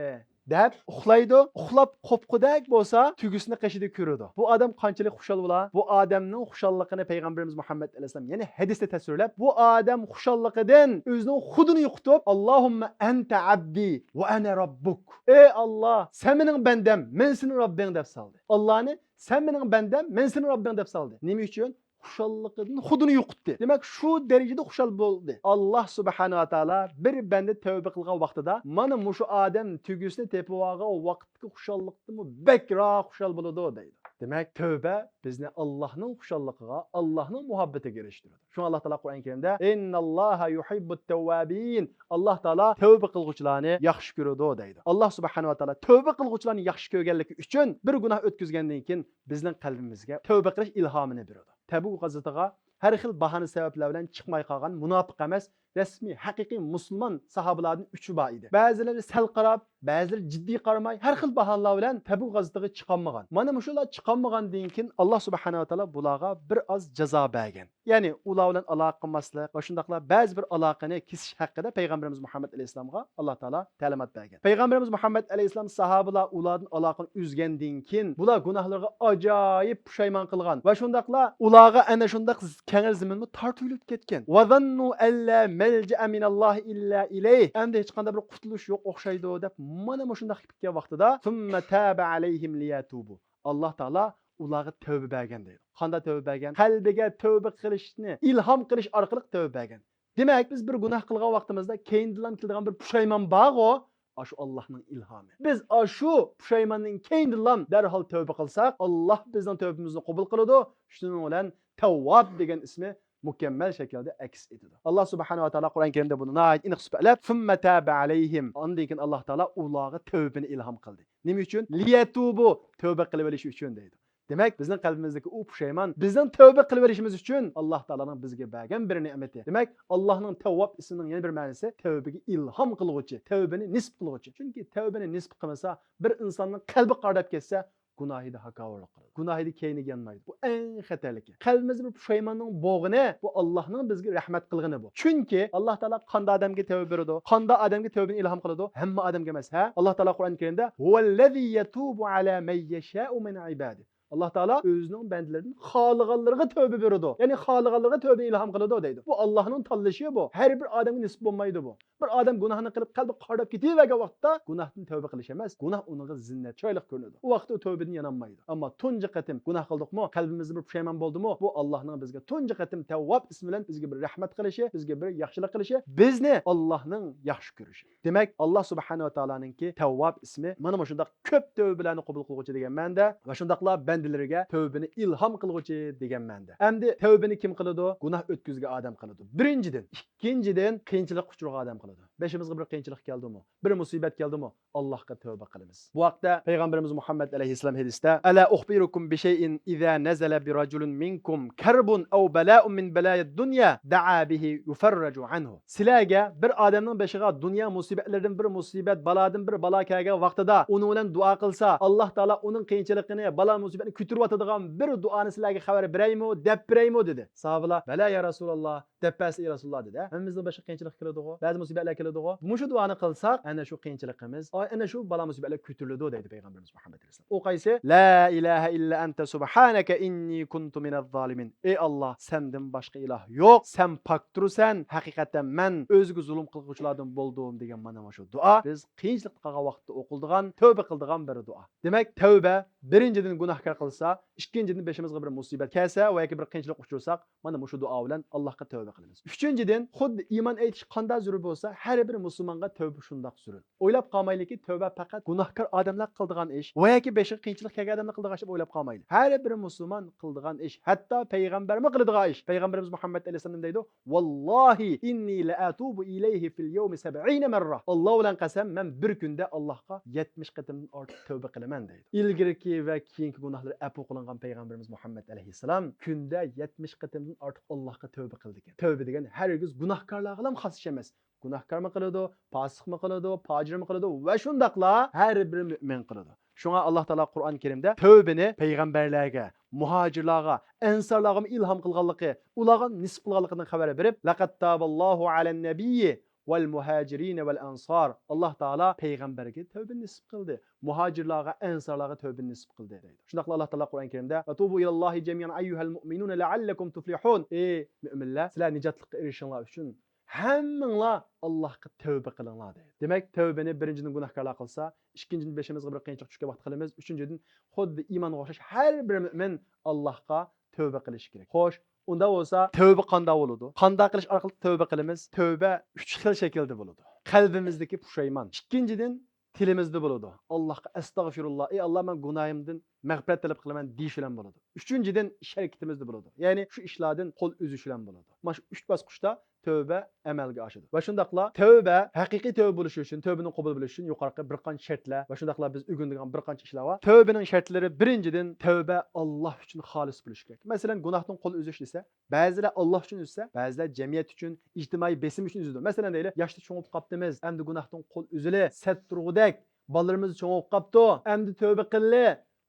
دەپ ئۇخلايدۇ. ئۇخلاپ قوپقۇدەك بولسا، تۈگىسىنى قېشىدا كۆرىدۇ. بۇ ئادەم قانچىلىك خۇشال بولا؟ بۇ ئادەمنىڭ خۇشاللىقىنى پەيغەمبىرىمىز مۇھەممەد ئەلەيھىسسالام يەنە ھەدىستە تەسۋىرلەپ، بۇ ئادەم خۇشاللىقىدىن ئۆزىنىڭ خۇدىنى يوقىتىپ، «ئاللاھۇممە ئەنتە ئەبدى ۋە ئەنە رەببۇك.» «ئەي ئاللا، سەن مېنىڭ بەندەم، مەن سېنىڭ رەببىڭ» دەپ سالدى. ئاللانى «سەن مېنىڭ بەندەم، مەن سېنىڭ رەببىڭ» دەپ سالدى. نېمە ئۈچۈن؟ خۇشاللىقىدىن خۇدىنى يوقىتتى. دېمەك، شۇ دەرىجىدە خۇشال بولدى. ئاللا سۇبھانەھۇ ۋە تائالا بىر بەندە تەۋبە قىلغان ۋاقتىدا، مانا مۇشۇ ئادەم تۈگىسىنى تېپىۋالغان ۋاقىتتىكى خۇشاللىقتىنمۇ بەكرەك خۇشال بولىدۇ، دەيدۇ. دېمەك، تەۋبە بىزنى ئاللانىڭ خۇشاللىقىغا، ئاللانىڭ مۇھەببىتىگە ئېرىشتۈرىدۇ. شۇڭا ئاللا تائالا قۇرئان كەرىمدە، «ئىنناللاھا يۇھىببۇت تەۋۋابىن.» ئاللا تائالا تەۋبە قىلغۇچىلارنى ياخشى كۆرىدۇ، دەيدۇ. ئاللا سۇبھانەھۇ ۋە تائالا تەۋبە قىلغۇچىلارنى ياخشى كۆرگەنلىكى ئۈچۈن، بىر گۇناھ ئۆتكۈزگەندىن كېيىن بىزنىڭ قەلبىمىزگە تەۋبە قىلىش ئىلھامىنى بېرىدۇ. تەبۇك غازىتىغا ھەر خىل باھانە سەۋەبلەر بىلەن چىقماي قالغان مۇناپىق ئەمەس، رەسمىي، ھەقىقىي مۇسۇلمان ساھابىلاردىن ئۈچى بار ئىدى. بەزىلىرى سەل قاراپ، بەزىلىرى جىددىي قارىماي، ھەر خىل باھانىلار بىلەن تەبۇك غازىتىغا چىقالمىغان. مانا مۇشۇلار چىقالمىغاندىن كېيىن، ئاللا سۇبھانەھۇ ۋە تائالا بۇلارغا بىر ئاز جازا بەرگەن. يەنى ئۇلار بىلەن ئالاقە قىلماسلىق ۋە شۇنداقلا بەزى بىر ئالاقىنى كېسىش ھەققىدە پەيغەمبىرىمىز مۇھەممەد ئەلەيھىسسالامغا ئاللا تائالا تەلىمات بەرگەن. پەيغەمبىرىمىز مۇھەممەد ئەلەيھىسسالام ساھابىلار ئۇلاردىن ئالاقىنى ئۈزگەندىن كېيىن، بۇلار گۇناھلىرىغا ئاجايىپ پۇشايمان قىلغان ۋە شۇنداقلا ئۇلارغا ئەنە شۇنداق كەڭرى زېمىنمۇ تارتىۋېلىپ كەتكەن. ۋەزەننۇ ئەللا مەلجەئە مىنەللاھى ئىللا ئىلەيھ. ئەمدى ھېچقانداق بىر قۇتۇلۇش يوق ئوخشايدۇ دەپ، مانا مۇشۇنداق كېلىپ كەتكەن ۋاقتىدا، سۇممە تابە ئەلەيھىم لىيەتۇبۇ. ئاللا تائالا ئۇلارغا تەۋبە بەرگەن دەيدۇ. قانداق تەۋبە بەرگەن؟ قەلبىگە تەۋبە قىلىشنى ئىلھام قىلىش ئارقىلىق تەۋبە بەرگەن. دېمەك، بىز بىر گۇناھ قىلغان ۋاقتىمىزدا كەينىدىنلا كېلىدىغان بىر پۇشايمان بارغۇ، ئاشۇ ئاللانىڭ ئىلھامى. بىز ئاشۇ پۇشايماننىڭ كەينىدىنلا دەرھال تەۋبە قىلساق، ئاللا بىزنىڭ تەۋبىمىزنى قوبۇل قىلىدۇ. شۇنىڭ بىلەن تەۋۋاب دېگەن ئىسمى مۇكەممەل شەكىلدە ئەكس ئېتىدۇ. ئاللا سۇبھانەھۇ ۋە تائالا قۇرئان كەرىمدە بۇنى ناھايىتى ئېنىق سۈپەتلەپ، سۇممە تابە ئەلەيھىم. ئاندىن كېيىن ئاللا تائالا ئۇلارغا تەۋبىنى ئىلھام قىلدى. نېمە ئۈچۈن؟ لىيەتۇبۇ، تەۋبە قىلىۋېلىش ئۈچۈن دەيدۇ. دېمەك، بىزنىڭ قەلبىمىزدىكى ئۇ پۇشايمان بىزنىڭ تەۋبە قىلىۋېلىشىمىز ئۈچۈن ئاللا تائالانىڭ بىزگە بەرگەن بىر نېمىتى. دېمەك، ئاللانىڭ تەۋۋاب ئىسمىنىڭ يەنە بىر مەنىسى تەۋبىگە ئىلھام قىلغۇچى، تەۋبىنى نېسىپ قىلغۇچى. چۈنكى تەۋبىنى نېسىپ قىلمىسا، بىر ئىنساننىڭ قەلبى قارىداپ كەتسە، گۇناھىدا ھاكاۋۇرلۇق قىلىدۇ. گۇناھىدا كەينىگە يانمايدۇ. بۇ ئەڭ خەتەرلىكى. قەلبىمىزدە بىر پۇشايماننىڭ بوغىنى، بۇ ئاللانىڭ بىزگە رەھمەت قىلغىنى بۇ. چۈنكى ئاللا تائالا قانداق ئادەمگە تەۋبە بېرىدۇ؟ قانداق ئادەمگە تەۋبىنى ئىلھام قىلىدۇ؟ ھەممە ئادەمگە ئەمەس، ھە؟ ئاللا تائالا قۇرئان كەرىمدە، ھۇۋەللەزى يەتۇبۇ ئەلا مەن يەشائۇ مىن ئىبادىھ. ئاللا تائالا ئۆزىنىڭ بەندىلىرىدىن خالىغانلىرىغا تەۋبە بېرىدۇ. يەنى خالىغانلىرىغا تەۋبىنى ئىلھام قىلىدۇ دەيدۇ. بۇ ئاللانىڭ تاللىشى بۇ. ھەر بىر ئادەمگە نېسىپ بولمايدۇ بۇ. بىر ئادەم گۇناھنى قىلىپ، قەلبى قارىداپ كېتىۋەرگەن ۋاقىتتا گۇناھتىن تەۋبە قىلىش ئەمەس، گۇناھ ئۇنىڭغا زىننەت، چىرايلىق كۆرۈنىدۇ. ئۇ ۋاقىتتا ئۇ تەۋبىدىن يانالمايدۇ. ئەمما تۇنجى قېتىم گۇناھ قىلدۇقمۇ، قەلبىمىزدە بىر پۇشايمان بولدىمۇ، بۇ ئاللانىڭ بىزگە تۇنجى قېتىم تەۋۋاب ئىسمى بىلەن بىزگە بىر رەھمەت قىلىشى، بىزگە بىر ياخشىلىق قىلىشى، بىزنى ئاللانىڭ ياخشى كۆرۈشى. دېمەك، ئاللا سۇبھانەھۇ ۋە تائالانىڭكى تەۋۋاب ئىسمى مانا مۇشۇنداق كۆپ تەۋبىلەرنى قوبۇل قىلغۇچى دېگەن مەنىدە ۋە شۇنداقلا بەندىلىرىگە تەۋبىنى ئىلھام قىلغۇچى دېگەن مەنىدە. ئەمدى تەۋبىنى كىم قىلىدۇ؟ گۇناھ ئۆتكۈزگەن ئادەم قىلىدۇ. بىرىنچىدىن. ئىككىنچىدىن، قىيىنچىلىققا ئۇچرىغان ئادەم قىلىدۇ. بېشىمىزغا بىر قىيىنچىلىق كەلدىمۇ، بىر مۇسىبەت كەلدىمۇ، ئاللاھقا تەۋبە قىلىمىز. بۇ ھەقتە پەيغەمبىرىمىز مۇھەممەد ئەلەيھىسسالام ھەدىستە، ئەلا ئۇخبىرۇكۇم بىشەيئىن ئىزا نەزەلە بىرەجۇلىن مىنكۇم كەربۇن ئەۋ بەلائۇن مىن بەلايا دۇنيا دەئا بىھى يۇفەررەجۇ ئەنھۇ. سىلەرگە بىر ئادەمنىڭ بېشىغا دۇنيا مۇسىبەتلىرىدىن بىر مۇسىبەت، بالادىن بىر بالا كەلگەن ۋاقتىدا ئۇنىڭ بىلەن دۇئا قىلسا، ئاللا تائالا ئۇنىڭ قىيىنچىلىقىنى، بالا مۇسىبەتنى كۆتۈرۈۋاتىدىغان بىر دۇئانى سىلەرگە خەۋەر بېرەيمۇ، دەپ بېرەيمۇ؟ دېدى. ساھابىلار، بەلە يا رەسۇلاللا، دەپ بەرسە ئەي رەسۇلاللا، دېدى. ھەممىمىزنىڭ بېشىغا قىيىنچىلىق كېلىدىغۇ، بەزى مۇسىبەتلەر كېلىدىغۇ. مۇشۇ دۇئانى قىلساق، ئەنە شۇ قىيىنچىلىقىمىز، ئەنە شۇ بالا مۇسىبەتلەر كۆتۈرۈلىدۇ، دەيدۇ پەيغەمبىرىمىز مۇھەممەد ئەلەيھىسسالام. ئۇ قايسى؟ لا ئىلاھە ئىللا ئەنتە سۇبھانەكە ئىننى كۇنتۇ مىنەز زالىمىن. ئەي ئاللا، سەندىن باشقا ئىلاھ يوق، سەن پاكتۇرسەن، ھەقىقەتەن مەن ئۆزىگە زۇلۇم قىلغۇچىلاردىن بولدۇم، دېگەن مانا مۇشۇ دۇئا بىز قىيىنچىلىقتا قالغان ۋاقىتتا ئوقۇلىدىغان، تەۋبە قىلىدىغان بىر دۇئا. دېمەك، تەۋبە بىرىنچىدىن گۇناھكار قىلسا، ئىككىنچىدىن بېشىمىزغا بىر مۇسىبەت كەلسە ۋە ياكى بىر قىيىنچىلىق ئۇچرىساق، مانا مۇشۇ دۇئا بىلەن ئاللاھقا تەۋبە قىلىمىز. ئۈچىنچىدىن، خۇددى ئىمان ئېيتىش قانداق زۆرۈر بولسا، ھەر بىر مۇسۇلمانغا تەۋبە شۇنداق زۆرۈر. ئويلاپ قالمايلىكى، تەۋبە پەقەت گۇناھكار ئادەملەر قىلىدىغان ئىش ۋە ياكى بېشىغا قىيىنچىلىق كەلگەن ئادەملەر قىلىدىغان ئىش دەپ ئويلاپ قالمايلى. ھەر بىر مۇسۇلمان قىلىدىغان ئىش، ھەتتا پەيغەمبەرمۇ قىلىدىغان ئىش. پەيغەمبىرىمىز مۇھەممەد ئەلەيھىسسالام نېمە دەيدۇ؟ ۋاللاھى ئىننى لەئەتۇبۇ ئىلەيھى فىل يەۋمى سەبئىنە مەررە. ئاللا بىلەن قەسەم، مەن بىر كۈندە ئاللاھقا يەتمىش قېتىمدىن ئارتۇق تەۋبە قىلىمەن دەيدۇ. ئىلگىرىكى ۋە كېيىنكى گۇناھلىرى ئەپۇ قىلىنغان پەيغەمبىرىمىز مۇھەممەد ئەلەيھىسسالام كۈندە يەتمىش قېتىمدىن ئارتۇق ئاللاھقا تەۋبە قىلىدىكەن. تەۋبە دېگەن ھەرگىز گۇناھكارلارغىلا خاس ئىش ئەمەس. گۇناھكارمۇ قىلىدۇ، پاسىقمۇ قىلىدۇ، پاجىرمۇ قىلىدۇ ۋە شۇنداقلا ھەر بىر مۆمىن قىلىدۇ. شۇڭا ئاللا تائالا قۇرئان كەرىمدە تەۋبىنى پەيغەمبەرلەرگە، مۇھاجىرلارغا، ئەنسارلارغىمۇ ئىلھام قىلغانلىقى، ئۇلارغا نىسبەت قىلغانلىقىدىن خەۋەر بېرىپ، لەقەد تاباللاھۇ ئەلەن نەبىيي ۋەل مۇھاجىرىنە ۋەل ئەنسار. ئاللا تائالا پەيغەمبەرگە تەۋبىنى نىسىپ قىلدى، مۇھاجىرلارغا، ئەنسارلارغا تەۋبىنى نىسىپ قىلدى دەيدۇ. شۇنداقلا ئاللا تائالا قۇرئان كەرىمدە ۋە توبۇ ئىلاللاھى جەمىئەن ئەييۇھەل مۇئمىنۇنە لەئەللەكۇم تۇفلىھۇن. ئەي مۆمىنلەر، سىلەر نىجاتلىققا ئېرىشىشىڭلار ئۈچۈن ھەممىڭلار ئاللاھقا تەۋبە قىلىڭلار دەيدۇ. دېمەك، تەۋبىنى بىرىنچىدىن گۇناھكارلار قىلسا، ئىككىنچىدىن بېشىمىزغا بىر قىيىنچىلىق چۈشكەن ۋاقىت قىلىمىز. ئۈچىنچىدىن، خۇددى ئىمانغا ئوخشاش ھەر بىر مۆمىن ئاللاھقا تەۋبە قىلىشى كېرەك. خوش، ئۇنداق بولسا تەۋبە قانداق بولىدۇ؟ قانداق قىلىش ئارقىلىق تەۋبە قىلىمىز؟ تەۋبە ئۈچ خىل شەكىلدە بولىدۇ. قەلبىمىزدىكى پۇشايمان. ئىككىنچىدىن، تىلىمىزدا بولىدۇ. ئاللاھقا ئەستەغفىرۇللا، ئەي ئاللا، مەن گۇناھىمدىن مەغپىرەت تەلەپ قىلىمەن دېيىش بىلەن بولىدۇ. ئۈچىنچىدىن، ئىش ھەرىكىتىمىزدە بولىدۇ. يەنى شۇ ئىشلاردىن قول ئۈزۈش بىلەن بولىدۇ. مانا شۇ ئۈچ باسقۇچتا تەۋبە ئەمەلگە ئاشىدۇ. ۋە شۇنداقلا تەۋبە ھەقىقىي تەۋبە بولۇشى ئۈچۈن، تەۋبىنىڭ قوبۇل بولۇشى ئۈچۈن يۇقىرىقى بىر قانچە شەرتلەر ۋە شۇنداقلا بىز ئۆگىنىدىغان بىر قانچە ئىشلار بار. تەۋبىنىڭ شەرتلىرى، بىرىنچىدىن، تەۋبە ئاللا ئۈچۈن خالىس بولۇشى كېرەك. مەسىلەن، گۇناھتىن قول ئۈزۈش دېسە، بەزىلەر ئاللا ئۈچۈن ئۈزسە، بەزىلەر جەمئىيەت ئۈچۈن، ئىجتىمائىي بېسىم ئۈچۈن ئۈزىدۇ. مەسىلەن دەيلى، ياشتا چوڭىيىپ قاپتىمىز، ئەمدى گۇناھتىن قول ئۈزىلى، سەت تۇرغۇدەك، بالىلىرىمىز چوڭىيىپ قاپتۇ، ئەمدى تەۋبە قىللى.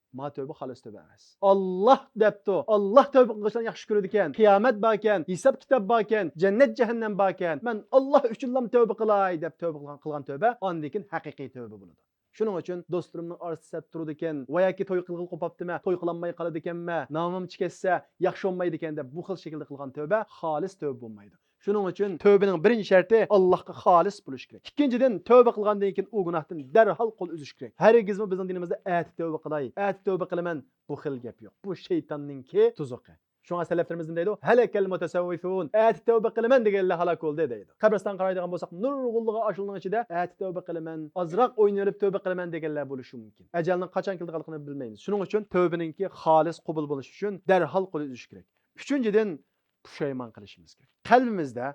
ما تەۋبە خالىس تەۋبە ئەمەس. ئاللا دەپتۇ، ئاللا تەۋبە قىلغۇچىلارنى ياخشى كۆرىدىكەن، قىيامەت باركەن، ھېساب كىتاب باركەن، جەننەت جەھەننەم باركەن، مەن ئاللا ئۈچۈنلا تەۋبە قىلاي دەپ تەۋبە قىلغان، قىلغان تەۋبە ئاندىن كېيىن ھەقىقىي تەۋبە بولىدۇ. شۇنىڭ ئۈچۈن دوستلىرىمنىڭ ئارىسىدا سەت تۇرىدىكەن ۋە ياكى توي قىلغىلى قوپاپتىمەن، توي قىلالماي قالىدىكەنمەن، نامىمچە كەتسە ياخشى بولمايدىكەن دەپ بۇ خىل شەكىلدە قىلغان تەۋبە خالىس تەۋبە بولمايدۇ. شۇنىڭ ئۈچۈن تەۋبىنىڭ بىرىنچى شەرتى ئاللاھقا خالىس بولۇش كېرەك. ئىككىنچىدىن، تەۋبە قىلغاندىن كېيىن ئۇ گۇناھتىن دەرھال قول ئۈزۈش كېرەك. ھەرگىزمۇ بىزنىڭ دىنىمىزدا ئەتە تەۋبە قىلاي، ئەتە تەۋبە قىلىمەن، بۇ خىل گەپ يوق. بۇ شەيتاننىڭكى تۇزىقى. شۇڭا سەلەفلىرىمىز نېمە دەيدۇ؟ ھەلەكەل مۇتەسەۋۋىفۇن. ئەتە تەۋبە قىلىمەن دېگەنلەر ھالاك بولدى دەيدۇ. قەبرىستانغا قارايدىغان بولساق، نۇرغۇنلىغان ئاشۇلارنىڭ ئىچىدە ئەتە تەۋبە قىلىمەن، ئازراق ئوينىۋېلىپ تەۋبە قىلىمەن دېگەنلەر بولۇشى مۇمكىن. ئەجەلنىڭ قاچان كېلىدىغانلىقىنى بىلمەيمىز. شۇنىڭ ئۈچۈن تەۋبىنىڭكى خالىس قوبۇل بولۇشى ئۈچۈن دەرھال قول ئۈزۈش كېرەك. ئۈچىنچىدىن، پۇشايمان قىلىشىمىز كېرەك. قەلبىمىزدە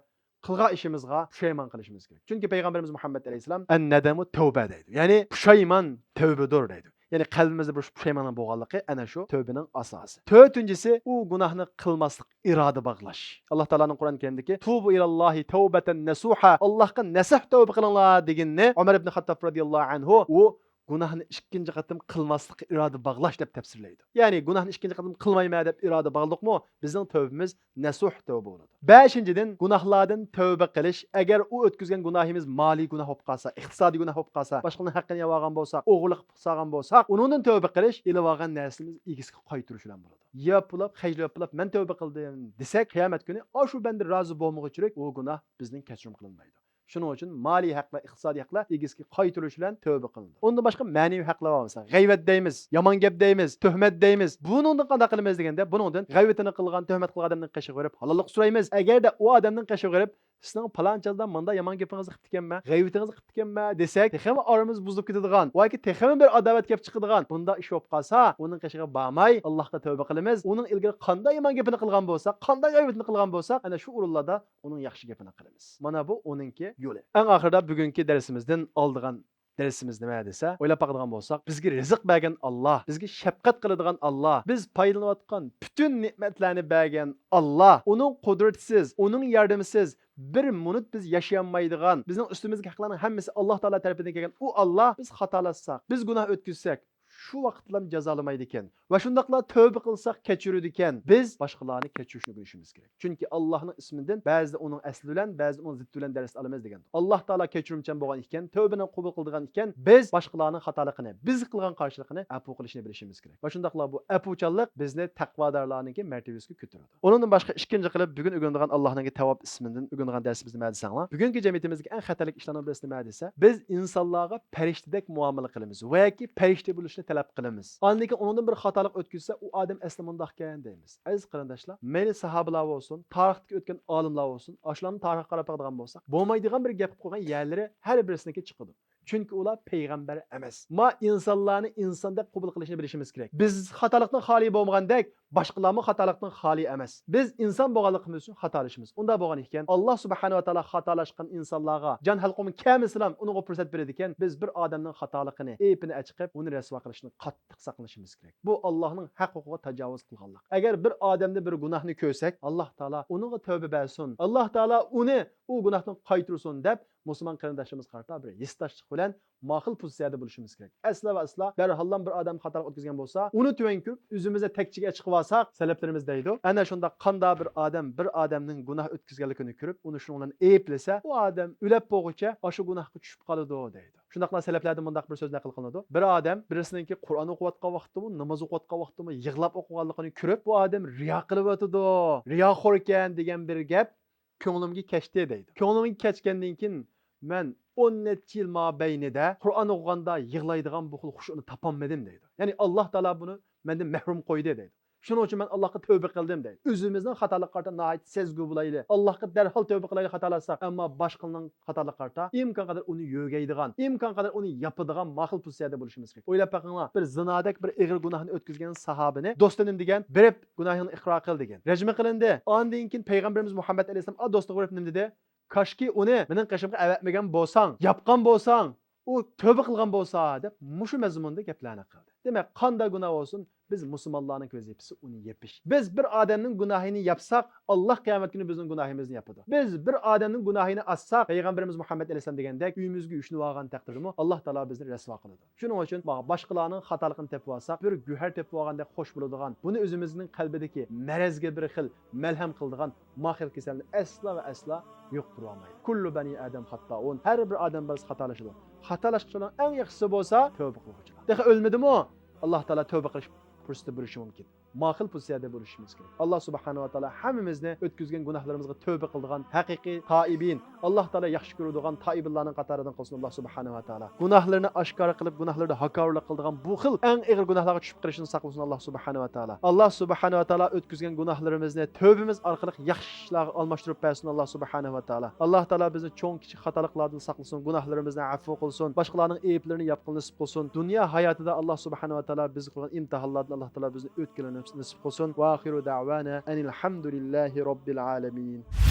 قىلغان ئىشىمىزغا پۇشايمان قىلىشىمىز كېرەك. چۈنكى پەيغەمبىرىمىز مۇھەممەد ئەلەيھىسسالام، ئەن نەدەمۇ تەۋبە دەيدۇ. يەنى پۇشايمان تەۋبىدۇر دەيدۇ. يەنى قەلبىمىزدە بىر پۇشايماننىڭ بولغانلىقى ئەنە شۇ تەۋبىنىڭ ئاساسى. تۆتىنچىسى، ئۇ گۇناھنى قىلماسلىق ئىرادە باغلاش. ئاللا تائالانىڭ قۇرئان كەرىمدىكى، توبوا إلى الله توبة نصوحا، ئاللاھقا نەسۇھ تەۋبە قىلىڭلار دېگىنىنى ئۆمەر ئىبن خەتتاب رازىياللاھۇ ئەنھۇ، ئۇ گۇناھنى ئىككىنچى قېتىم قىلماسلىققا ئىرادە باغلاش دەپ تەپسىرلەيدۇ. يەنى گۇناھنى ئىككىنچى قېتىم قىلمايمەن دەپ ئىرادە باغلىدۇقمۇ، بىزنىڭ تەۋبىمىز نەسۇھ تەۋبە بولىدۇ. بەشىنچىدىن، گۇناھلاردىن تەۋبە قىلىش، ئەگەر ئۇ ئۆتكۈزگەن گۇناھىمىز مالىي گۇناھ بولۇپ قالسا، ئىقتىسادىي گۇناھ بولۇپ قالسا، باشقىلارنىڭ ھەققىنى يەۋالغان بولساق، ئوغرىلىق قىلىپ سالغان بولساق، ئۇنىڭدىن تەۋبە قىلىش، ئېلىۋالغان نەرسىمىزنى ئىگىسىگە قايتۇرۇش بىلەن بولىدۇ. يەپ بولاپ، خەجلەپ بولاپ، مەن تەۋبە قىلدىم دېسەك، قىيامەت كۈنى ئاشۇ بەندە رازى بولمىغۇچىلىك ئۇ گۇناھ بىزدىن كەچۈرۈم قىلىنمايدۇ. شۇنىڭ ئۈچۈن مالىي ھەقلەر، ئىقتىسادىي ھەقلەر ئىگىسىگە قايتۇرۇلۇش بىلەن تەۋبە قىلىنىدۇ. ئۇندىن باشقا مەنىۋى ھەقلەر بار، مەسىلەن، غەيۋەت دەيمىز، يامان گەپ دەيمىز، تۆھمەت دەيمىز. بۇنىڭدىن قانداق قىلىمىز دېگەندە، بۇنىڭدىن غەيۋىتىنى قىلغان، تۆھمەت قىلغان ئادەمنىڭ قېشىغا بېرىپ ھالاللىق سورايمىز. ئەگەردە ئۇ ئادەمنىڭ قېشىغا بېرىپ، سىزنىڭ پالان چاغدا مۇنداق يامان گېپىڭىزنى قىپتىكەنمەن، غەيۋىتىڭىزنى قىپتىكەنمەن دېسەك، تېخىمۇ ئارىمىز بۇزۇلۇپ كېتىدىغان ۋە ياكى تېخىمۇ بىر ئاداۋەت كېلىپ چىقىدىغان بۇنداق ئىش بولۇپ قالسا، ئۇنىڭ قېشىغا بارماي، ئاللاھقا تەۋبە قىلىمىز. ئۇنىڭ ئىلگىرى قانداق يامان گېپىنى قىلغان بولسا، قانداق غەيۋىتىنى قىلغان بولسا، ئەنە شۇ ئورۇنلاردا ئۇنىڭ ياخشى گېپىنى قىلىمىز. مانا بۇ ئۇنىڭكى يولى. ئەڭ ئاخىرىدا بۈگۈنكى دەرسىمىزدىن ئالىدىغان دەرسىمىز نېمە دېسە، ئويلاپ باقىدىغان بولساق، بىزگە رىزىق بەرگەن ئاللا، بىزگە شەپقەت قىلىدىغان ئاللا، بىز پايدىلىنىۋاتقان پۈتۈن نېمەتلەرنى بەرگەن ئاللا، ئۇنىڭ قۇدرىتىسىز، ئۇنىڭ ياردىمىسىز بىر مىنۇت بىز ياشىيالمايدىغان، بىزنىڭ ئۈستىمىزدىكى ھەقلەرنىڭ ھەممىسى ئاللا تائالا تەرىپىدىن كەلگەن. ئۇ ئاللا بىز خاتالاشساق، بىز گۇناھ ئۆتكۈزسەك، شۇ ۋاقىتلام جازالىمايدىكەن. ۋە شۇنداقلا تەۋبە قىلساق كەچۈرىدىكەن. بىز باشقىلارنى كەچۈرۈشنى ئۆگىنىشىمىز كېرەك. چۈنكى ئاللانىڭ ئىسمىدىن بەزىدە ئۇنىڭ ئەسلى بىلەن، بەزىدە ئۇنىڭ زىددى بىلەن دەرس ئالىمىز دېگەن. ئاللا تائالا كەچۈرۈمچان بولغان ئىكەن، تەۋبىنى قوبۇل قىلىدىغان ئىكەن، بىز باشقىلارنىڭ خاتالىقىنى، بىز قىلغان قارشىلىقىنى ئەپۇ قىلىشنى بىلىشىمىز كېرەك. ۋە شۇنداقلا بۇ ئەپۇچانلىق بىزنى تەقۋادارلارنىڭكى مەرتىبىسىگە كۆتۈرىدۇ. ئۇنىڭدىن باشقا ئىككىنچى قىلىپ بۈگۈن ئۆگىنىدىغان ئاللانىڭكى تەۋۋاب ئىسمىدىن ئۆگىنىدىغان دەرسىمىز نېمە دېسەڭلار، بۈگۈنكى جەمئىيىتىمىزدىكى ئەڭ خەتەرلىك ئىشلارنىڭ بىرسى نېمە دېسە، بىز ئىنسانلارغا پەرىشتىدەك مۇئامىلە قىلىمىز ۋە ياكى پەرىشتە بولۇشنى تەلەپ قىلىمىز. ئاندىن كېيىن ئۇنىڭدىن بىر خاتالىق ئۆتكۈزسە، ئۇ ئادەم ئەسلى مۇنداقكەن دەيمىز. ئەزىز قېرىنداشلار، مەيلى ساھابىلار بولسۇن، تارىختىكى ئۆتكەن ئالىملار بولسۇن، ئاشۇلارنىڭ تارىخىغا قاراپ باقىدىغان بولساق، بولمايدىغان بىر گەپ قىلىپ قويغان يەرلىرى ھەر بىرسىنىڭكى چىقىدۇ. چۈنكى ئۇلار پەيغەمبەر ئەمەس. ما ئىنسانلارنى ئىنساندەك قوبۇل قىلىشنى بىلىشىمىز كېرەك. بىز خاتالىقتىن خالىي بولمىغاندەك، باشقىلارمۇ خاتالىقتىن خالىي ئەمەس. بىز ئىنسان بولغانلىقىمىز ئۈچۈن خاتالىشىمىز. ئۇنداق بولغان ئىكەن، ئاللا سۇبھانەھۇ ۋە تائالا خاتالاشقان ئىنسانلارغا جان ھەلقۇمى كەلمىسىلام ئۇنىڭغا پۇرسەت بېرىدىكەن، بىز بىر ئادەمنىڭ خاتالىقىنى، ئەيىبىنى ئەچىقىپ، ئۇنى رەسۋا قىلىشتىن قاتتىق ساقلىنىشىمىز كېرەك. بۇ ئاللانىڭ ھەق ھوقۇقىغا تاجاۋۇز قىلغانلىق. ئەگەر بىر ئادەمدە بىر گۇناھنى كۆرسەك، ئاللا تائالا ئۇنىڭغا تەۋبە بەرسۇن، ئاللا تائالا ئۇنى ئۇ گۇناھتىن قايتۇرسۇن دەپ، مۇسۇلمان قېرىنداشلىرىمىزغا قارىتا بىر ھېسداشلىق بىلەن ما خىل پوزىتسىيەدە بولۇشىمىز كېرەك. ئەسلا ۋە ئەسلا دەرھاللا بىر ئادەم خاتالىق ئۆتكۈزگەن بولسا، ئۇنى تۆۋەن كۆرۈپ، ئۆزىمىزنى تەكچىگە چىقىۋالساق، سەلەپلىرىمىز دەيدۇ، ئەنە شۇنداق قاندا بىر ئادەم بىر ئادەمنىڭ گۇناھ ئۆتكۈزگەنلىكىنى كۆرۈپ، ئۇنى شۇنىڭ بىلەن ئەيىبلىسە، ئۇ ئادەم ئۆلەپ بولغۇچە ئاشۇ گۇناھقا چۈشۈپ قالىدۇ دەيدۇ. شۇنداقلا سەلەپلەردىن مۇنداق بىر سۆز نەقىل قىلىنىدۇ. بىر ئادەم بىرسىنىڭكى قۇرئان ئوقۇۋاتقان ۋاقتىمۇ، ناماز ئوقۇۋاتقان ۋاقتىمۇ يىغلاپ ئوقۇغانلىقىنى كۆرۈپ، بۇ ئادەم رىيا قىلىۋاتىدۇ، رىياخوركەن دېگەن بىر گەپ كۆڭلۈمگە كەچتى دەيدۇ. كۆڭلۈمگە كەچكەندىن كېيىن مەن ئون نەچچە يىل مابەينىدە قۇرئان ئوقۇغاندا يىغلايدىغان بۇ خىل خۇشۇنى تاپالمىدىم دەيدۇ. يەنى ئاللا تائالا بۇنى مەندىن مەھرۇم قويدى دەيدۇ. شۇنىڭ ئۈچۈن مەن ئاللاغا تەۋبە قىلدىم دەيدۇ. ئۆزىمىزنىڭ خاتالىقىغا قارىتا ناھايىتى سەزگۈ بولايلى. ئاللاغا دەرھال تەۋبە قىلايلى خاتالاشساق. ئەمما باشقىنىڭ خاتالىقىغا قارىتا ئىمكان قەدەر ئۇنى يۆگەيدىغان، ئىمكان قەدەر ئۇنى ياپىدىغان ماقۇل پوزىتسىيەدە بولۇشىمىز كېرەك. ئويلاپ بېقىڭلار، بىر زىنادەك بىر ئېغىر گۇناھنى ئۆتكۈزگەن ساھابىنى دوستۇم دېگەن، بېرىپ گۇناھىڭنى ئىقرار قىل دېگەن. رەجمە قىلىندى. ئاندىن كېيىن پەيغەمبىرىمىز مۇھەممەد ئەلەيھىسسالام ئا دوستىغا بېرىپ نېمە دېدى؟ كاشكى ئۇنى مېنىڭ قېشىمغا ئەۋەتمىگەن بولساڭ، ياپقان بولساڭ، ئۇ تۆبە قىلغان بولسا، دەپ مۇشۇ مەزمۇندا گەپلەرنى قىلدى. دېمەك، قانداق گۇناھ بولسۇن، بىز مۇسۇلمانلارنىڭ ۋەزىپىسى ئۇنى يېپىش. بىز بىر ئادەمنىڭ گۇناھىنى ياپساق، ئاللا قىيامەت كۈنى بىزنىڭ گۇناھىمىزنى ياپىدۇ. بىز بىر ئادەمنىڭ گۇناھىنى ئاچساق، پەيغەمبىرىمىز مۇھەممەد ئەلەيھىسسالام دېگەندەك، ئۆيىمىزگە يوشۇنۇۋالغان تەقدىردىمۇ، ئاللا تائالا بىزنى رەسۋا قىلىدۇ. شۇنىڭ ئۈچۈن مانا باشقىلارنىڭ خاتالىقىنى تېپىۋالساق، بىر گۆھەر تېپىۋالغاندەك خوش بولىدىغان، بۇنى ئۆزىمىزنىڭ قەلبىدىكى مەرەزگە بىر خىل مەلھەم قىلىدىغان ما خىل كېسەلنى ئەسلا ۋە ئەسلا يۇقتۇرۇۋالمايلى. كۇللۇ بەنى ئادەم خاتتائۇن. ھەر بىر ئادەم بالىسى خاتالىشىدۇ. خاتالاشقۇچىلارنىڭ ئەڭ ياخشىسى بولسا تەۋبە قىلغۇچىلار. تېخى ئۆلمىدىمۇ، ئاللا تائالا تەۋبە قىلىش پۇرسىتى بېرىشى مۇمكىن. ما خىل پوزىتسىيەدە بولۇشىمىز كېرەك. ئاللا سۇبھانەھۇ ۋە تائالا ھەممىمىزنى ئۆتكۈزگەن گۇناھلىرىمىزغا تەۋبە قىلىدىغان ھەقىقىي تائىبىن، ئاللا تائالا ياخشى كۆرىدىغان تائىبىنلارنىڭ قاتارىدىن قىلسۇن ئاللا سۇبھانەھۇ ۋە تائالا. گۇناھلىرىنى ئاشكارا قىلىپ، گۇناھلىرىدا ھاكاۋۇرلۇق قىلىدىغان بۇ خىل ئەڭ ئېغىر گۇناھلارغا چۈشۈپ قېلىشتىن ساقلىسۇن ئاللا سۇبھانەھۇ ۋە تائالا. ئاللا سۇبھانەھۇ ۋە تائالا ئۆتكۈزگەن گۇناھلىرىمىزنى تەۋبىمىز ئارقىلىق ياخشى ئىشلارغا ئالماشتۇرۇپ بەرسۇن ئاللا سۇبھانەھۇ ۋە تائالا. ئاللا تائالا بىزنى چوڭ كىچىك خاتالىقلاردىن ساقلىسۇن، گۇناھلىرىمىزنى ئەپۇ قىلسۇن، باشقىلارنىڭ ئەيىبلىرىنى ياپقىلى نېسىپ قىلسۇن. دۇنيا ھاياتىدا ئاللا سۇبھانەھۇ ۋە تائالا بىز قىلغان ئىمتىھانلاردىن ئاللا تائالا بىزنى ئۆتكىلى نېسىپ قىلسۇن. ۋە ئاخىرۇ دەۋانا ئەنىل ھەمدۇلىللاھى رەببىل ئالەمىن.